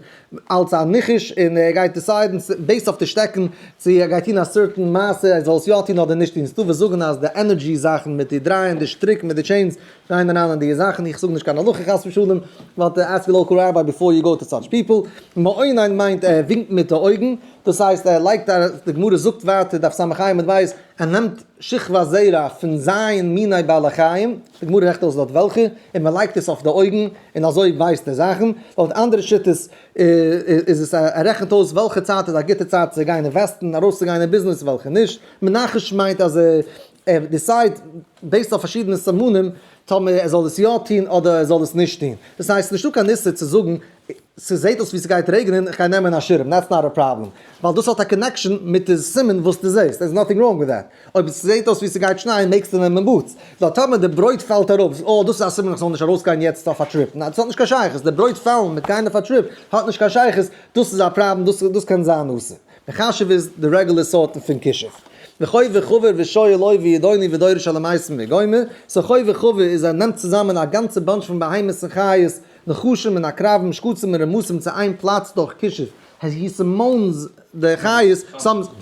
אלס א ניחוש און ער גייט decide ן based אויף די שטעקן צו ער גייט טון א certain מעשה ער זאל עס יא טון אדער נישט טון, ס'דא וואס זאגן אז די energy זאכן מיט די דרייען די שטריק מיט די chains גייען אריין אין די זאכן, איך זאג נישט קיין הלכה חס ושלום, but ask your local rabbi before you go to such people. מעונן מיינט ער ווינקט מיט די אויגן, דאס הייסט ער לייגט א, די גמרא זאגט ווייטער דף ס"ה עמוד ב', ער נעמט שכבת זרע פון ז' מיני בעלי חיים, די גמרא רעכנט אויס דארט וועלכע, און מען לייגט עס אויף די אויגן, און אזוי ווייסט ער זאכן. לויט אנדערע שיטות איז עס ער רעכנט אויס וועלכע צייט איז א גוטע צייט צו גיין invest ן, ארויסצוגיין אין ביזנעס און וועלכע נישט. מנחש מיינט אז ער decide based אויף פארשידענע סימנים טאמער ער זאל עס יא טון אדער ער זאל עס נישט טון. דאס הייסט ס'נישטא קיין איסור צו זאגן ס'זעט אויס ווי ס'גייט רעגענען איך גיי נעמען א שירעם, that's not a problem, ווייל דאס האט א connection מיט די סימן וואס דו זעסט, there is nothing wrong with that. אויב ס'זעט אויס ווי ס'גייט שנייען מעגסטו נעמען boots. נאר טאמער די ברויט פאלט אראפ, אה דאס איז א סימן איך זאל נישט ארויסגיין יעצט אויף א trip, ניין דאס האט נישט קיין שייכות, די ברויט פאלן מיט גיין אויף א trip האט נישט קיין שייכות, דאס איז א פראבלעם, דאס קען זיין אסור. מכשף איז די רעגולער סארטן פון כישוף. וחובר חבר ושואל אויב וידעוני ודורש על המתים וגומר, so חובר חבר איז ער נעמט צוזאמען א גאנצע bunch פון בהמות און חיות, נחשים און עקרבים, שקצים און רמסים צו איין פלאץ דורך כישוף, he summons די חיות,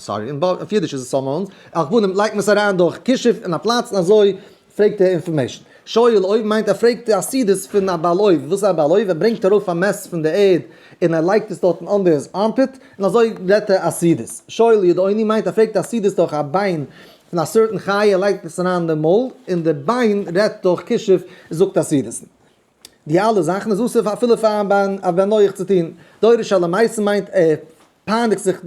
sorry, אויף אידיש איז עס summons, על כל פנים לייגט מען עס אריין דורך כישוף אין א פלאץ און אזוי פרעגט ער information. שואל אויב מיינט ער פרעגט עתידות פון א בעל אוב, וואס איז א בעל אוב? ער ברענגט ארויף א מת פון די ערד און ער לייגט עס דארטן under his armpit און אזוי רעדט ער עתידות. שואל ידעוני מיינט ער פרעגט עתידות דורך א ביין פון א certain חיה, ער לייגט עס אריין אין די מויל און די ביין רעדט דורך כישוף און זאגט עתידות'ן. די אלע זאכן איז אסור אפילו פאר א בן נח צו טון. דורש אל המתים מיינט ער פייניגט זיך,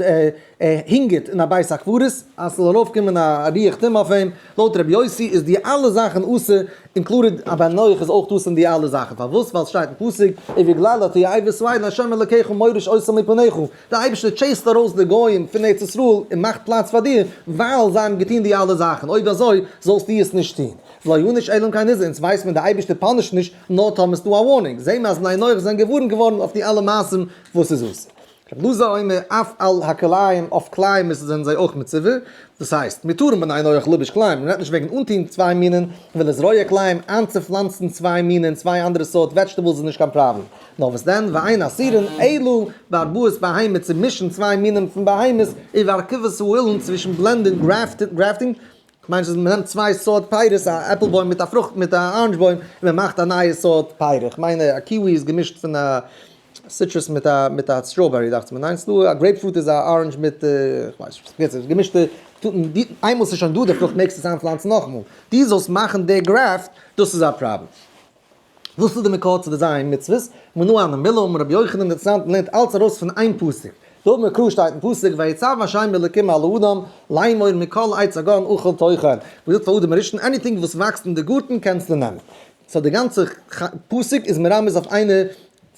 ער הונגערט אין א בית הקברות אז ס'זאל ארויפקומען א רוח טומאה אויף אים. לויט רבי יוסי איז די אלע זאכן אסור, included א בן נח איז אויך אסור אין די אלע זאכן. פארוואס? ווייל ס'שטייט אין פסוק, ובגלל התועבות האלה ה' אלקיך מוריש אותם מפניך, דער אייבערשטער chase ט ארויס די גוים פון ארץ ישראל און מאכט פלאץ פאר דיר, ווייל זיי האבן געטון די אלע זאכן, אויב אזוי זאלסטו עס נישט טון. ולא יענוש אלא אם כן הוזהר, אונז ווייסט מען די אייבערשטער punish ט נישט נאר טאמער ס'דא א warning, זעהן מיר אז בני נח זענען געווארנט געווארן אויף די אלע מעשים וואס איז אסור. רבי אלעזר אומר אף על הכלאים, אויף כלאים איז זענען זיי אויך מצווה, דאס הייסט, מיר טארן בני נח ללבוש כלאים, מ'רעדט נישט וועגן אנטוהן צוויי מינען, ולזרוע כלאים, איינצופלאנצן צוויי מינען, צוויי אנדערע סארט vegetables איז נישט קיין פראבלעם. נאר וואס דען, ואין אסורין אלא בערבבות בהמה, צו מישן צוויי מינים פון בהמות, ובהרכבת האילן, צווישן blend ן, grafting, כ'מיין אז מ'נעמט צוויי סארט פירות, א עפל בוים מיט א פרוכט מיט א orange בוים, און מ'מאכט א נייע סארט פירה, כ'מיין א kiwi איז געמישט פון א citrus מיט א מיט א strawberry דאכט זיך מיר, ניין ס'דא א grapefruit איז א orange מיט כ'ווייס נישט, בקיצור געמישטע, איינמאל ס'איז שוין דא די פרוכט מעגסטו עס איינפלאנצן נאכאמאל, דו זאלסט מאכן די graft, דאס איז א פראבלעם. וואס איז די מקור צו די ז' מצוות? מנא הני מילי אמר רבי יוחנן דתנן לערנט אלץ ארויס פון איין פסוק. דאמר קרא שטייט אין פסוק ויצו ה' אלקים על האדם לאמור מכל עץ הגן אכל תאכל. וואס זאגט פאר אדם הראשון anything וואס וואקסט אין די גארטן קענסטו נעמען. so די גאנצע פסוק איז מרמז אויף איינע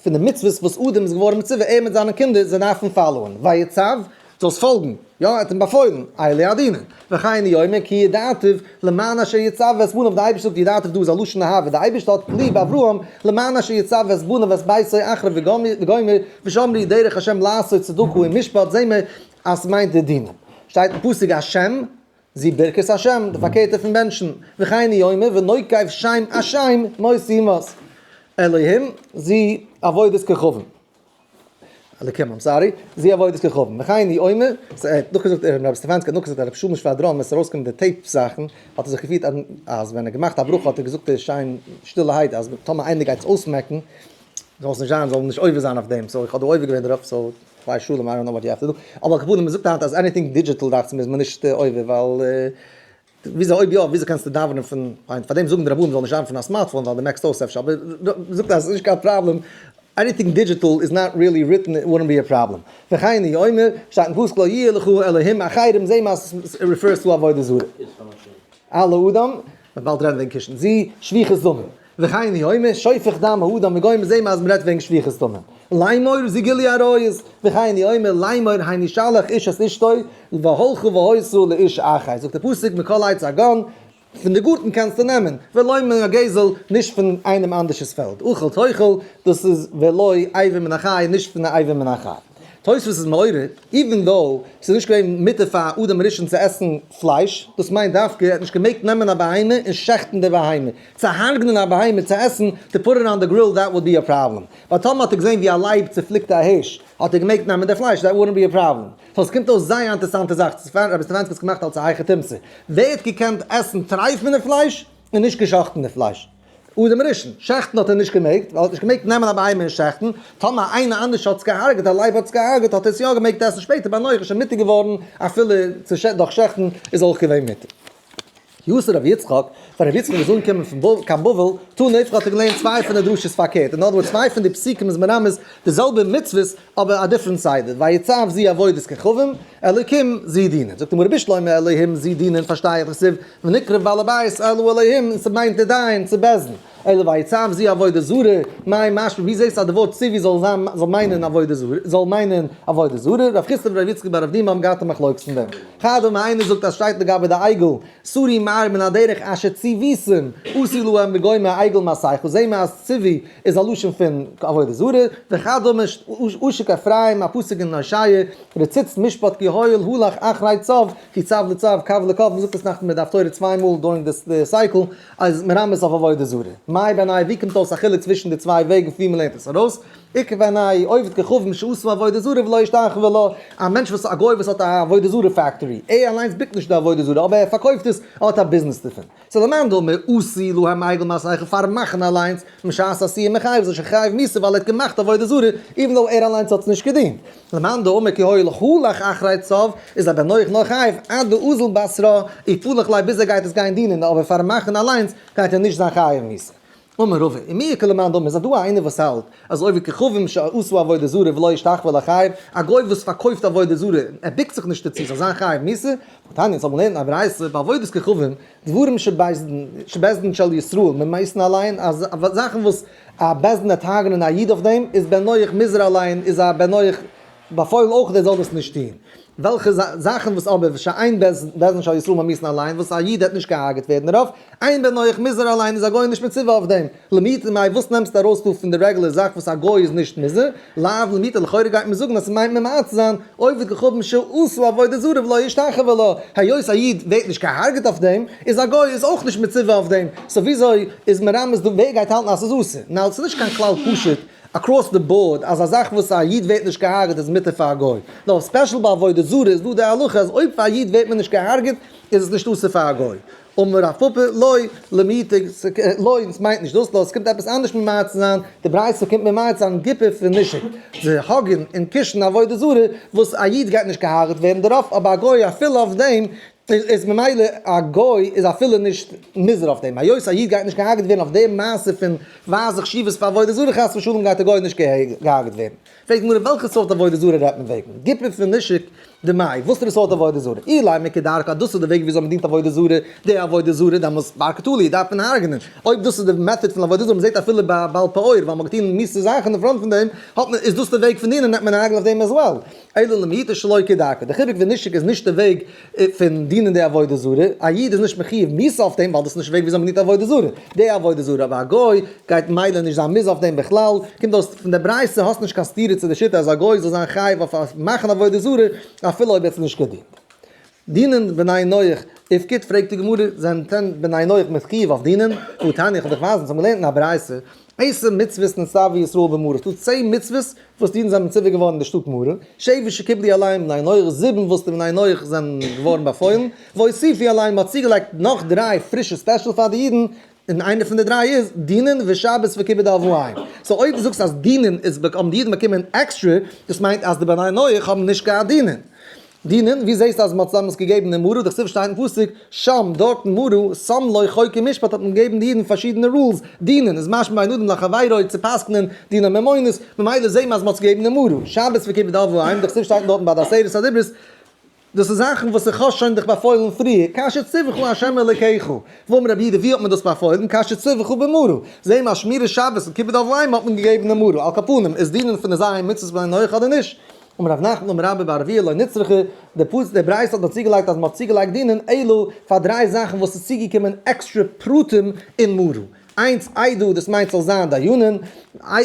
פון די מצוות וואס אדם איז געווארן מצווה ער מיט זיינע קינדער זיי דארפן follow ען. ויצו, זאלסט פאלגן. יא, ער האט אים באפוילן, אלו הדינין. וכן הוא אומר כי ידעתיו למען אשר יצוה את בניו, די אייבערשטער זאגט ידעתיו דא איז א לשון אהבה, די אייבערשטער האט ליב אברהם למען אשר יצוה את בניו ואת ביתו אחריו וגומר, ושמרו דרך השם לעשות צדקה ומשפט, זעהן מיר אז ס'מיינט די דינים. שטייט אין פסוק השם זו ברכת השם, די פארקערטע פון בענטשן, וכן הוא אומר ונוקב שם השם מות יומת, אלוהים זו עבודת כוכבים. אלוקים, I'm sorry, זו עבודת כוכבים. וכן הוא אומר, ס'האט נאכגעזאגט רבי סטעפאנסקי האט נאכגעזאגט אז רבי שלום שוואדראן ווען ס'איז ארויסגעקומען די tape זאכן, האט ער זיך געפירט אז ווען ער האט געמאכט א ברכה האט ער געזאגט שיין שטילערהייט אז טאמער איינער גייט עס אויסמעקן, זאל עס נישט זיין, זאל מען נישט עובר זיין אויף דעם, so איך האב דא עובר געווען דערויף, so כ'ווייס שלום, I don't know what you have to do, אבער על כל פנים מ'זאגט היינט אז anything digital דאכט זיך מיר איז מען נישט עובר ווייל וויאזוי אויב יא וויאזוי קענסטו דאווענען פון היינט פארדעם זאגן די רבנים זאל נישט דאווענען פון א smartphone ווייל די מעקסט אויס אפשר אבער זאגט אז עס איז נישט קיין פראבלעם anything digital is not really written it wouldn't be a problem וכן הוא אומר שטייט אין פסוק לא יהיה לך אלהים אחרים זעה מיר אז עס refers to עבודה זרה. על האדם, מ'וועט באלד רעדן וועגן קישן זו שפיכות דמים. וכן הוא אומר, שופך דם האדם וגומר זעה מיר אז מ'רעדט וועגן שפיכות דמים. לאמור זו גילוי עריות, וכן הוא אומר, לאמור הן ישלח איש את אשתו, והלכה והיתה לאיש אחר. זאגט דער פסוק מכל עץ הגן, פון די גארטן קענסטו נעמען, ולא מן הגזל, נישט פון איינעם אנדערש'ס פעלד. אכל תאכל, דאס איז ולא אבר מן החי, נישט פון א אבר מן החי. תוספות איז מעורר, even though ס'איז נישט געווען מותר פאר אדם הראשון צו עסן פלייש, דאס מיינט דווקא ער האט נישט געמעגט נעמען א בהמה און שעכטן די בהמה, צו הרג'נען א בהמה צו עסן, to put it on the grill that would be a problem. ווייל טאמער האט ער געזען ווי א לייב צופליקט א הערש, האט ער געמעגט נעמען די פלייש, that wouldn't be a problem. so עס קומט אויס זייער א אינטערעסאנטע זאך, רבי סטעפאנסקי האט עס געמאכט אלס א היכי תמצא. ווער האט געקענט עסן טרייפענע פלייש און נישט געשאכטענע פלייש? אדם הראשון, שעכטן האט ער נישט געמעגט, ווייל ער האט נישט געמעגט נעמען א בהמה און שעכטן, טאמער איינער אנדערש האט עס געהארגעט, א לייב האט עס געהארגעט, האט ער עס יא געמעגט עסן שפעטער ביי נח איז שוין מותר געווארן אפילו צו דורך שעכטן איז אויך געווען מותר. כי אתא רבי יצחק, ווען רבי יצחק איז אנגעקומען פון קיין בבל, תני איפכא האט ער געלערנט צוויי פון די דרשות פארקערט, in other words צוויי פון די פסוקים איז מרמז די זעלבע מצוות אבער א different סדר, ויצו זו עבודת כוכבים, אלוקים זו דינין. זאגט די גמרא בשלמא אלהים זו דינין פארשטיי איך דכתיב ונקרב בעל הבית אל האלהים און ס'מיינט די דיין צו בית דין. אלא ויצו זו עבודה זרה, מאי משמע ווי זעסטו אז די ווארט ציווי זאל זיין זאל מיינען עבודה זרה זאל מיינען עבודה זרה? רב חסדא ורב יצחק בר אבדימי האבן געהאט א מחלוקת אין דעם. חד אמר איינער זאגט אז שטייט לגבי די עגל סרו מהר מן הדרך אשר ציוויתים עשו להם וגומר עגל מסכה זעהן מיר אז ציווי איז א לשון פון עבודה זרה, וחד אמר עשוק אפרים א פסוק אין הושע רצוץ משפט כי הואיל הלך אחרי צב כי צב לצב קו לקו מ'זאגט עס נאכדעם מיט די הפטורה צוויי מאל during די cycle אז מרמז אויף עבודה זרה. מאי בינייהו ווי קומט אויס א חילוק צווישן די צוויי וועגן פון ווי מ'לערנט עס ארויס? איכא בינייהו עובד כוכבים שעשו עבודה זרה ולא השתחוה לה, א מענטש וואס א גוי וואס האט א עבודה זרה factory, ער אליינס בוקט נישט די עבודה זרה אבער ער פארקויפט עס, ער האט א ביזנעס דערפון. ס'איז למאן דאמר עשו להם עגל מסכה פארן מאכן אליינס, משעת עשיה מיחייב איז ער שוין חייב מיתה ווייל ער האט געמאכט עבודה זרה even though ער אליינס האט עס נישט געדינט. למאן דאמר כי הואיל הלך אחרי צב איז א בן נח נאר חייב עד דאזיל בתרה ופלח ליה ביז ער גייט עס גיין דינען אבער פארן מאכן אליינס גייט ער נישט זיין חייב מיתה. אמר רבא, ומי איכא למאן דאמר, איז דא איינער וואס האלט אז עובד כוכבים שעשו עבודה זרה ולא השתחוה לה חייב, א גוי וואס פארקויפט עבודה זרה, ער בוקט זיך נישט דערצו, זאל זיין חייב מיתה? והתניא, אונז האבן געלערנט אין א ברייתא, בעבודת כוכבים, דברים שבית דין של ישראל ממיתין עליהן, אז זאכן וואס א בית דין וועט הרג'נען א איד אויף דעם, איז בן נח מוזהר עליהן, איז א בן נח באפוילן אויך ער זאל דאס נישט טון. וועלכע זאכן וואס אבער שאין בית דין של ישראל ממיתין עליהן וואס א איד העט נישט געהארגעט ווערן דערויף, אין בן נח מוזהר עליהן איז א גוי נישט מצווה אויף דעם. למעוטי מאי וואס נעמסטו ארויס דא פון די רעגולער זאך וואס א גוי איז נישט מוזהר? לאו למעוטי לכאורה גייט מען זאגן אז ס'מיינט ממעט צו זיין עובד כוכבים שעשו עבודה זרה ולא השתחוה לה, היות א איד ווערט נישט געהארגעט אויף דעם, איז א גוי איז אויך נישט מצווה אויף דעם, so וויאזוי איז מרמז דא ווער גייט האלטן אז ס'איז אסור? נאו ס'איז נישט קיין כלל פשוט across the board אז א זאך וואס א איד ווערט נישט געהארגעט איז מותר פאר א גוי, נאר special ביי עבודה זרה איז דא די הלכה אז אויב פאר א איד ווערט מען נישט געהארגעט איז עס נישט אסור פאר א גוי. אמר רב פפא, לא, למעוטי, לא, עס מיינט נישט דאס, נאר עס קומט עפעס אנדערש ממעט צו זיין, די ברייתא קומט ממעט זיין גיפוף פון נישוק, צו hug ן און קישן עבודה זרה, וואס א איד גייט נישט געהארגעט ווערן דערויף, אבער א גוי אפילו אויף דעם. איז ממילא א גוי איז אפילו נישט מוזהר אויף דעם, היות א איד גייט נישט געהארגעט ווערן אויף די מעשה פון ווייז חשיבות פאר עבודה זרה חס ושלום גייט א גוי נישט געהארגעט ווערן. פרעגט די גמרא וועלכע סארט עבודה זרה רעדט מען וועגן? גופא פון נישוק דמאי, וואסערע סארט עבודה זרה? אילימא כדרכה דאס איז די וועג וויאזוי מען דינט עבודה זרה, די עבודה זרה דעמאלס בר קטלא דארף מען הרג'נען, אויב דאס איז די method פון עבודה זרה, מען זעט אפילו ביי בעל פעור ווייל מען האט געטון מיסע זאכן אין front פון דעם, האט מען איז דאס די וועג פון דינען נעמט מען הרג'נען אויף דעם as well. אלא למעוטי שלא כדרכה, די חיבוק ונישוק איז נישט די וועג פון דינען די עבודה זרה, א איד איז נישט מחיוב מיתה אויף דעם ווייל דאס איז נישט וועג וויאזוי מען דינט עבודה זרה, די עבודה זרה, אבער א גוי גייט מילא נישט זיין מוזהר אויף דעם בכלל, קומט אויס פון די ברייתא האסט נישט קיין סתירה צו די שיטה אז א גוי זאל זיין חייב אויף מאכן עבודה זרה אפילו אויב ער האט עס נישט געדינט. דינען בני נח איפכא, פרעגט די גמרא, זענען דען בני נח מחויב אויף דינען? והא תניא, איך וועל דיך ווייזן, אונז האבן געלערנט אין א ברייתא, עשר מצוות נצטוו ישראל במרה, ס'דא 10 מצוות וואס די אידן זענען מצווה געווארן אין די שטאט מרה, שבע שקיבלו עליהם בני נח, זיבן וואס די בני נח זענען געווארן באפוילן, והוסיפו עליהם, מ'האט צוגעלייגט נאך דריי פרישע special פאר די אידן, און איינע פון די דריי איז, דינין ושבת וכיבוד אב ואם. so אויב דו זאגסט אז דינין איז האבן די אידן באקומען עקסטרע, דאס מיינט אז די בני נח האבן נישט געהאט דינין. דינין, ווי זעסטו אז מ'האט דעמאלטס געגעבן אין מרה? דכתיב שטייט אין פסוק, שם, דארט אין מרה, שם לו חוק ומשפט האט מען געגעבן די אידן פארשידענע rules, דינין איז משמע בין אדם לחבירו צו פסק'נען דיני ממונות, ממילא זעהן מיר אז מ'האט עס געגעבן אין מרה. שבת וכיבוד אב ואם, דכתיב שטייט דארטן ביי די עשרת הדיברות, דאס איז זאכן וואס איך האב שוין דיך באפוילן פריער, כאשר צווך ה' אלוקיך, ואמר רבי יהודה ווי האט מען דאס באפוילן, כאשר צווך במרה, זעהן מיר אז שמירת שבת און כיבוד אב ואם האט מען געגעבן אין מרה, על כל פנים, איז דינין פון די ז' מצוות בני נח אדער נישט? אמר רב נחמן אמר רבה בר אבוה לא נצרכה, די פסוק די ברייתא האט נאר צוגעלייגט אז מען האט צוגעלייגט דינין אלא פאר דריי זאכן וואס איז צוגעקומען עקסטרע פרטים אין מרה, איינס עדה דאס מיינט ס'זאל זיין דיינים,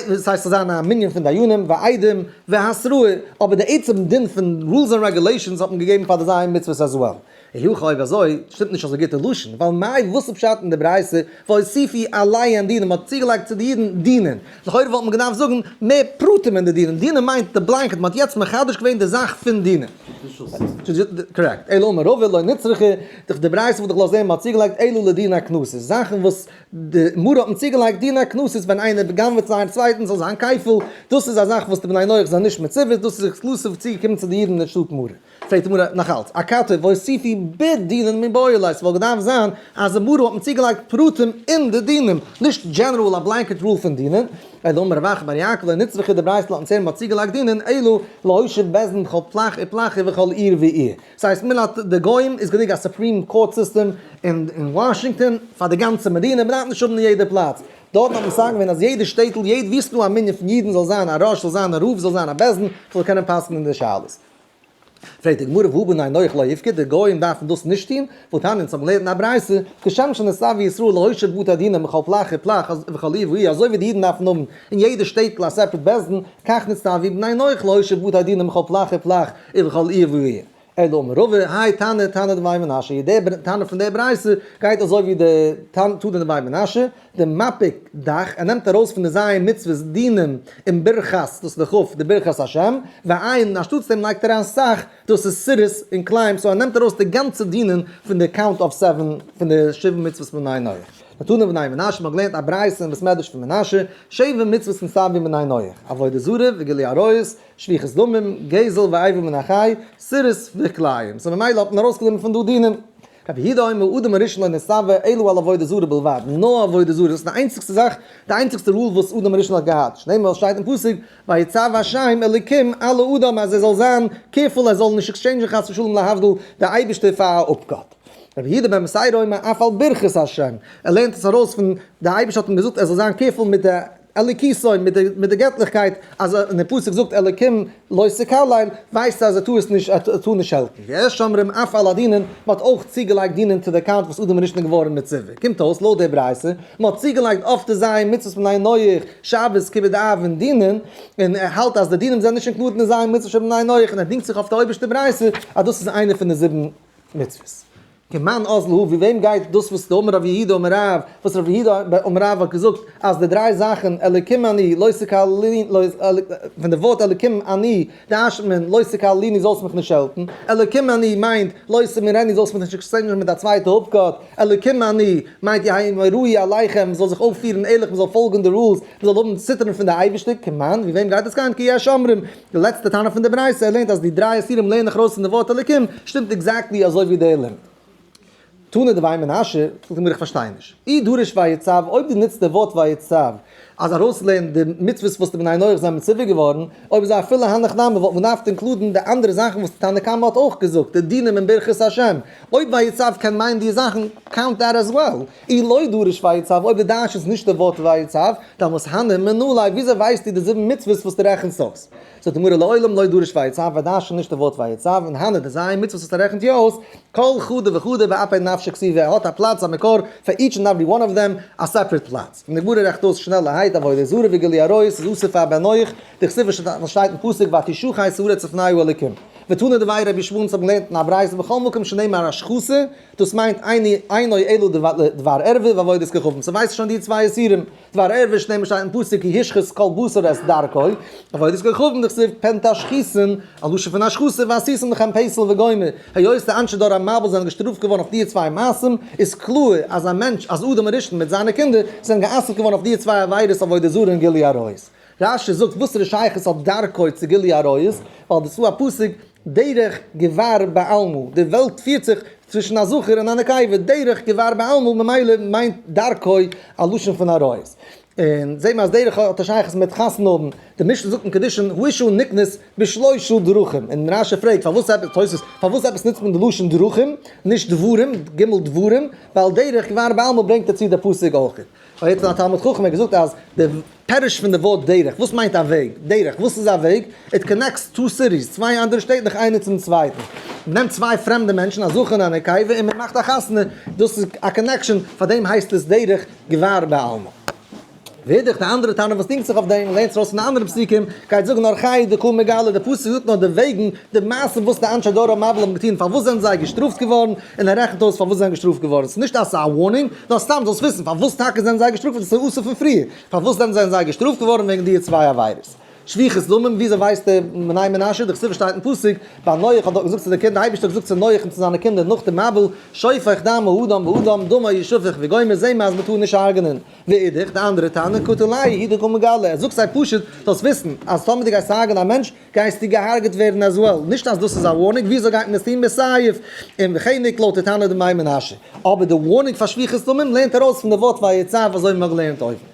דאס הייסט ס'זאל זיין א מנין פון דיינים, ועדים, והתראה, אבער די עצם דין פון rules and regulations האט מען געגעבן פאר די ז' מצוות as well. אי הכי אויב אזוי שטימט נישט אזוי גוט די לשון, ווייל מאי וואס איז פשט אין די ברייתא והוסיפו עליהם דינין, מען האט צוגעלייגט צו די אידן דינין, לכאורה וואלט מען געדארפט זאגן מער פרטים אין די דינין, דינין מיינט די blanket, מען האט יעצט מחדש געווען די זאך פון דינין. correct, אלא אמר רבא לא נצרכה, דורך די ברייתא וואלט איך געלאזט זען מען האט צוגעלייגט אלא לדיני קנסות, זאכן וואס די מרה האט מען צוגעלייגט דיני קנסות ווען איינער גנב'עט צו איינעם צווייטן זאל זיין כפל, דאס איז א זאך וואס די בני נח זענען נישט מצווה, דאס איז exclusive צוגעקומען צו די אידן אין שטאט מרה. פרעגט די גמרא נאך אלץ, אכתי והוסיפו בדינין מיבעי ליה, ס'וואלט געדארפט זיין אז די מרה האט מען צוגעלייגט פרטים אין די דינים, נישט general א blanket rule פון דינין, אלא אמר רב אחא בר יעקב לא נצרכה די ברייתא לאזט אונז הערן מ'האט צוגעלייגט דינין אלא להושיב בית דין בכל פלך ופלך ובכל עיר ועיר. ס'הייסט מילא די גוים איז גענוג א supreme court system אין וואשינגטאן פאר די גאנצע מדינה, מ'דארף נישט האבן אין יעדע פלאץ. דארטן האט מען מסכים געווען אז יעדע שטעטל, יעדע וואו ס'דא א מנין פון אידן זאל זיין א ראש, זאל זיין א רב, זאל זיין א בית דין, זאל קענען פסק'נען די שאלות. פרעגט די גמרא והא בני נח לא איפכא, די גוים דארפן דאס נישט טון, והתניא אונז האבן געלערנט אין א ברייתא, כשם שנצטוו ישראל להושיב בתי דינים בכל פלך ופלך ובכל עיר ועיר, אזוי ווי די אידן דארפן האבן אין יעדע שטעטל א separate בית דין, כך נצטוו בני נח להושיב בתי דינים בכל פלך ופלך ובכל עיר ועיר. אלא אמר רבא, האי תנא, תנא דבי מנשה, די תנא פון די ברייתא גייט אזוי ווי די תנא דבי מנשה, דמפיק דך, ער נעמט ארויס פון די ז' מצוות דינים און ברכת, דאס איז די כ', די ברכת השם, ועיין, אנשטאטס דעם לייגט ער אריין סך, דאס איז סירוס און כלאים, so ער נעמט ארויס די גאנצע דינים פון די count of seven פון די שבע מצוות בני נח. דתנא בני מנשה, מ'האט געלערנט א ברייתא אין בית מדרש פון מנשה, שבע מצוות נצטוו בני נח, עבודה זרה וגילוי עריות, שפיכות דמים, גזל ואיבה מן החי, סירוס וכלאים. so ממילא האט מען ארויסגענומען פון דא דינים. רבי יהודה אומר אדם הראשון לא נצטוה אלא על עבודה זרה בלבד, נאר עבודה זרה, דאס איז די איינציגסטע זאך, די איינציגסטע rule וואס אדם הראשון האט געהאט, שנאמר שטייט אין פסוק, ויצו השם אלוקים על האדם אז ער זאל זיין careful ער זאל נישט exchange ן חס ושלום להבדיל די אייבערשטער פאר א אפגאט. רבי יהודה בן בתירא אומר אף על ברכת השם, ער לערנט עס ארויס פון די אייבערשטער האט אים געזאגט ער זאל זיין careful מיט די אלוקותו, מיט די געטליכקייט, אז אין די פסוק זאגט אלוקים לא תקלל, ווייסט אז ער טאר עס נישט, ער טאר נישט שעלטן. ויש אומרים אף על הדינין, מען האט אויך צוגעלייגט דינין צו די count וואס אדם הראשון איז געווארן מצווה. קומט אויס לויט די ברייתא, מען האט צוגעלייגט אויף די ז' מצוות בני נח, שבת, כיבוד אב און דינין, און ער האלט אז די דינים זענען נישט included אין די ז' מצוות של בני נח, און ער דינגט זיך אויף די אויבערשטע ברייתא אז דאס איז איינע פון די זיבן מצוות. כמאן אזל הא, ווי וועם גייט דאס וואס דאמר רב יהודה אמר רב, וואס רב יהודה אמר רב האט געזאגט אז די דריי זאכן אלוקים אני לא תקללני, פון די ווארט אלוקים אני דרש'נט מען לא תקללני זאלסט מיך נישט שעלטן, אלוקים אני מיינט לא תמורני זאלסט מיך נישט exchange ן מיט א צווייטע אפגאט, אלוקים אני מיינט יהא מוראי עליכם מ'זאל זיך אויפפירן ערליך מ'זאל פאלגן די rules, מ'זאל האבן ציטערן פון די אייבערשטער, כמאן ווי וועם גייט דאס גיין כיש אומרים, די לעצטע טענה פון די ברייתא ער לערנט אז די דריי איסורים לערן איך ארויס פון די ווארט אלוקים, שטימט exactly אזוי ווי דער לימוד. תנא דבי מנשה, זאגט די גמרא איך פארשטיי נישט. אי דריש ויצו, אויב דו נוצט די ווארט ויצו אז ארויסלערנען די מצוות וואס די בני נח זענען מצווה געווארן, אויב אזוי אפילו הנך נמי וואלט מען געדארפט include ן די אנדערע זאכן וואס די תנא קמא האט אויך געזאגט, די דינים אין ברכת השם. אויב ויצו קען מיינען די זאכן, count that as well. אי לא דריש ויצו, אויב די דרש איז נישט די ווארט ויצו, דאן הני מנא ליה, וויאזוי ווייסטו די זיבן מצוות וואס דו רעכנסט אויס? זאגט די גמרא לעולם לא דריש ויצו, דרש'נט נישט די ווארט ויצו, און הני די ז' מצוות וואס ער רעכנט יא אויס, כל חדא וחדא באפי נפשה כתיבא, ער האט א פלאץ א מקור פאר each and every one of them, א separate פלאץ. און די גמרא רעכנט אויס שנעלערהייט, עבודה זרה וגילוי עריות איז אסור פאר בן נח, דכתיב וואס שטייט אין פסוק ותשחת הארץ לפני האלוקים. ותנא דבי רבי ישמעאל אונז האבן געלערנט אין א ברייתא בכל מקום שנאמר השחתה, דאס מיינט אינו אלא דבר ערווה ועבודת כוכבים, so ווייסט שוין די צוויי איסורים, דבר ערווה שנאמר שטייט אין פסוק כי השחית כל בשר את דרכו, עבודת כוכבים דכתיב פן תשחיתון, א לשון פון השחתה ועשיתם לכם פסל וגומר, היות די אנשי דור המבול זענען געשטראפט געווארן אויף די צוויי מעשים, איז קלאר אז א מענטש, אז אדם הראשון מיט זיינע קינדער, זענען גע'אסר'ט געווארן אויף די צוויי עבירות עבודה זרה און גילוי עריות. רש"י זאגט וואסערע שייכות האט דרכו צו גילוי עריות, ווייל דאס איז א פסוק דרך גבר בעלמא, די וועלט פירט זיך צווישן א זכר און א נקבה, דרך גבר בעלמא, ממילא מיינט דרכו א לשון פון עריות. און זעט מען אז דרך האט א שייכות מיט חתונה האבן, די משנה זאגט אין קידושין האשה נקנית בשלושה דרכים, און רש"י פרעגט פארוואס עפעס, תוספות, פארוואס עפעס נוצט מען די לשון דרכים, נישט דברים, ג' דברים, ווייל דרך גבר בעלמא ברענגט ער צו די פסוק אויך. ווייל יעצט האט א תלמיד חכם געזאגט אז די פירוש פון די ווארט דרך, וואס מיינט א וועג? דרך, וואס איז א וועג? It connects two cities, צוויי אנדערע שטעטלעך איינער צום צווייטן. מען נעמט צוויי פרעמדע מענטשן, א זכר און א נקבה, און מען מאכט א חתונה, דאס איז א connection, פאר דעם הייסט עס דרך גבר בעלמא. ואידך די אנדערע תנא וואס דינגט זיך אויף דעם, לערנט זיך ארויס פון די אנדערע פסוקים, גייט זאגן אורחיה דקא מגלה, די פסוק זאגט נאר די וועגן, די מעשים וואס די אנשי דור המבול האבן געטון, פארוואס זענען זיי געשטראפט געווארן, און ער רעכנט אויס פארוואס זיי זענען געשטראפט געווארן, ס'איז נישט אז ס'איז א warning, נאר סתם זאלסט וויסן פארוואס טאקע זענען זיי געשטראפט געווארן, ס'איז אסור פון פריער, פארוואס דען זענען זיי געשטראפט געווארן וועגן די צוויי עבירות. שפיכות דמים, וויאזוי ווייסט דער בני מנשה, דכתיב שטייט אין פסוק, ביי נח האט דאך געזאגט צו די קינדער, די אייבערשטער האט געזאגט צו נח און צו זיינע קינדער נאך די מבול, שופך דם האדם באדם דמו ישפך וגומר, זעה מען אז מ'טאר נישט הרג'נען. ואידך, די אנדערע תנא, קטלייהו הוא דקא מגלה, ער זאגט זיי פשוט, זאלסט וויסן, אז טאמער דו גייסט הרג'נען א מענטש, גייסטו געהארגעט ווערן as well, נישט אז דאס איז א warning, וויאזוי גייט מען עס טון בסייף און וכן לויט די תנא דבי מנשה, אבער די warning פאר שפיכות דמים לערנט ארויס פון די ווארט ויצו אזוי ווי מ'האט געלערנט אויבן.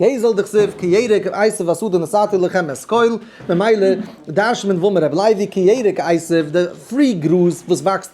גזל דכתיב כי ירק עשב בשדה נתתי לכם את כל, ממילא דרש'נט מען ואמר רבי לוי כי ירק עשב, די free גראז וואס וואקסט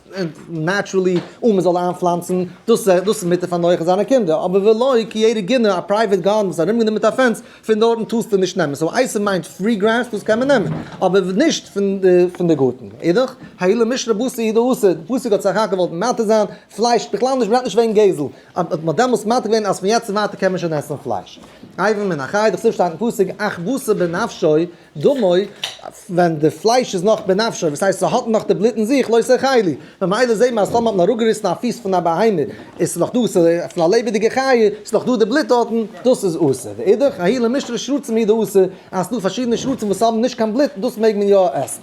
naturally אן מ'זאל איינפלאנצן, דאס איז מותר פאר נח און זיינע קינדער, אבער ולא כי ירק גינה, א private garden וואס איז ארומגענומען מיט א fence, פון דארטן טארסטו נישט נעמען, so עשב מיינט free grass דאס קען מען נעמען, אבער נישט פון די פון די גארטן. אידך, ההוא למישרא בשר הוא דאסור, די פסוק האט סך הכל געוואלט מתיר זיין פלייש, בכלל נישט, מ'רעדט נישט וועגן גזל, האט מען דעמאלס מתיר געווען אז פון יעצט און ווייטער קען מען שוין עסן פלייש. אבר מן החי, דכתיב שטייט אין פסוק אך בשר בנפשו, דמו, ווען די פלייש איז נאך בנפשו, וואס הייסט ס'האט נאך די בלוט אין זיך, לא תאכלו. ממילא זעהט מען אז טאמער האט מען אראפגעריסן א פיס פון א בהמה, איז ס'נאך דא, ס'איז פון א לעבעדיגע חיה, ס'איז נאך דא די בלוט דארטן, דאס איז אסור. ואידך, ההוא למישרא שרצים הוא דאסור, אז ס'דא פארשידענע שרצים וואס האבן נישט קיין בלוט, דאס מעג מען יא עסן.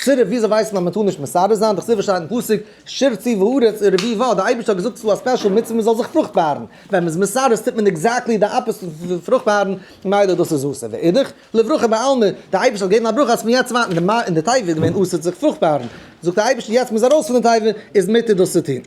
סירוב, וויאזוי ווייסט מען אז מ'טאר נישט מסרס זיין? דכתיב שטייט אין פסוק, שרצו הארץ ורבו בה, דער אייבערשטער האט געזאגט ס'איז דא א special מצוה מ'זאל זיך פרוכטבארן, ווען מ'איז מסרס טוט מען exactly די opposite פון פרוכטבארן, ממילא דאס איז אסור. ואידך, לברכה בעלמא, דער אייבערשטער האט געגעבן א ברכה אז פון יעצט ווייטער אין די תיבה איז געווען אסור זיך פרוכטבארן, זאגט דער אייבערשטער יעצט מ'איז ארויס פון די תיבה איז מותר דאס צו טון.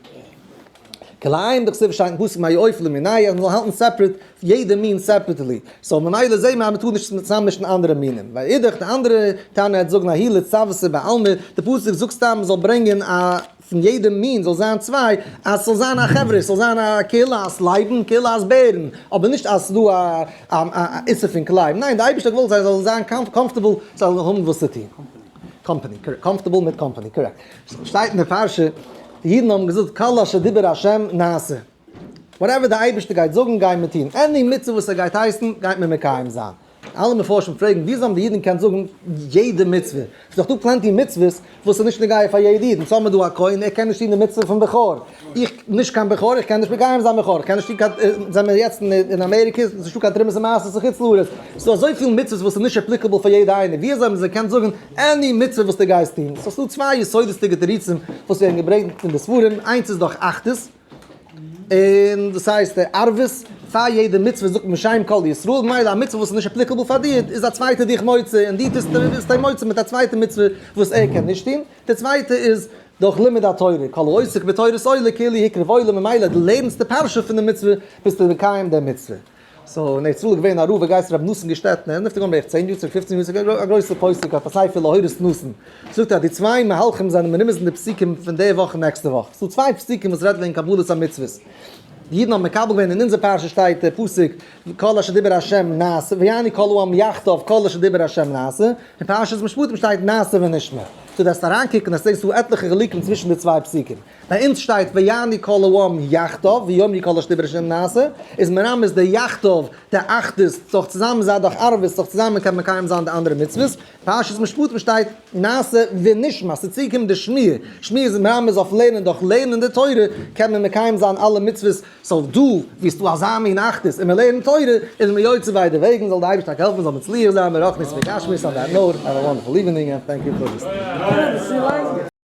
כלאים דכתיב שטייט אין פסוק מה יעוף למיניה אז מ'זאל האלטן separate יעדע מין separately, so ממילא זעהן מיר אז מ'טאר נישט צוזאממישן אנדערע מינים. ואידך די אנדערע תנא העט זאגן ההוא לצוותא בעלמא, די פסוק זאגט סתם מ'זאל ברענגען א פון יעדע מין זאל זיין צוויי, אז ס'זאל זיין א חברה, ס'זאל זיין א קהילת לייבן, קהילת בערן, אבער נישט אז ס'איז דא א איסור פון כלאים, ניין די אייבערשטער האט געוואלט זיי זאלן זיין comfortable, זיי זאלן האבן וואס צו טון. Company, correct, comfortable מיט company, correct. שטייט אין די פרשה, די אידן האבן געזאגט כל אשר דיבר ה' נעשה. Whatever די אייבערשטער גייט זאגן גייען מיר טון, any מצוה וואס ער גייט הייסן גייט מען מקיים זיין. אלע מפרשים פרעגן וויאזוי האבן די אידן געקענט זאגן יעדע מצוה? ס'איז דאך דא plenty מצוות וואס איז נישט נוגע פאר יעדע איד, אונז האבן מיר דא א כהן ער קען נישט טון די מצוה פון בכור, איך נישט קיין בכור איך קען נישט מקיים זיין בכור, איך קען נישט טון קיין, זעמיר יעצט אין אמעריקע איז נישטא קיין תרומות ומעשרות אין חוץ לארץ, ס'איז דא אזויפיל מצוות וואס איז נישט applicable פאר יעדע איינער, וויאזוי האבן זיי געקענט זאגן any מצוה וואס דו גייסט טון? סאו ס'איז דא צוויי יסודות'דיגע תירוצים וואס ווערן געברענגט אין די ספרים, איינס איז דאך אחדות, און דאס הייסט די ערבות, פאר יעדע מצוה זאגט מען בשם כל ישראל, ממילא א מצוה וואס איז נישט applicable פאר דיר, איז א צווייטער דיך מוציא, און דו טוסט ביסט אים מוציא מיט א צווייטע מצוה וואס ער קען נישט טון. די צווייטע איז דורך לימוד התורה, כל העוסק בתורת עולה כאילו הקריב עולה, ממילא דו לערנסט די פרשה פון די מצוה ביסטו מקיים די מצוה. so אין ארץ ישראל איז געווען א רב גייסט רבי נתן געשטעטנער, ער נפטר געווארן בערך צען יאר צוריק פופצן יאר צוריק, א גרויסער פוסק אויף א ספר להורות נתן, זאגט אז די צוויי מהלכים זענען מרומז אין די פסוקים פון די וואך און נעקסטע וואך, ס'דא צוויי פסוקים וואס רעדט וועגן קבלת המצוות, די אידן האבן מקבל געווען אין אונזער פרשה שטייט דער פסוק כל אשר דיבר ה' נעשה ויענו כל העם יחדיו כל אשר דיבר ה' נעשה, אין פרשת משפטים שטייט נעשה ונשמע, so דארפסט אריינקוקן אז ס'איז דא עטליכע חילוקים צווישן די צוויי פסוקים. ביי אונז שטייט ויענו כל העם יחדיו ויאמרו כל אשר דיבר ה' נעשה, איז מרמז די יחדיו, די אחדות, דורך צוזאמען זיין דורך ערבות, דורך צוזאמען קען מען מקיים זיין די אנדערע מצוות. פרשת משפטים שטייט נעשה ונשמע, ס'איז צוגעקומען די שמיעה, שמיעה איז מרמז אויף לערנען, דורך לערנען די תורה קען מען מקיים זיין אלע מצוות, so דא וואו ס'איז דא אזא מין אחדות און מען לערנט תורה איז מען יוצא ביידע וועגן, זאל די אייבערשטער טאקע העלפן זאל מצליח זיין ברוחניות ובגשמיות, on that note, have a wonderful evening and thank you for listening.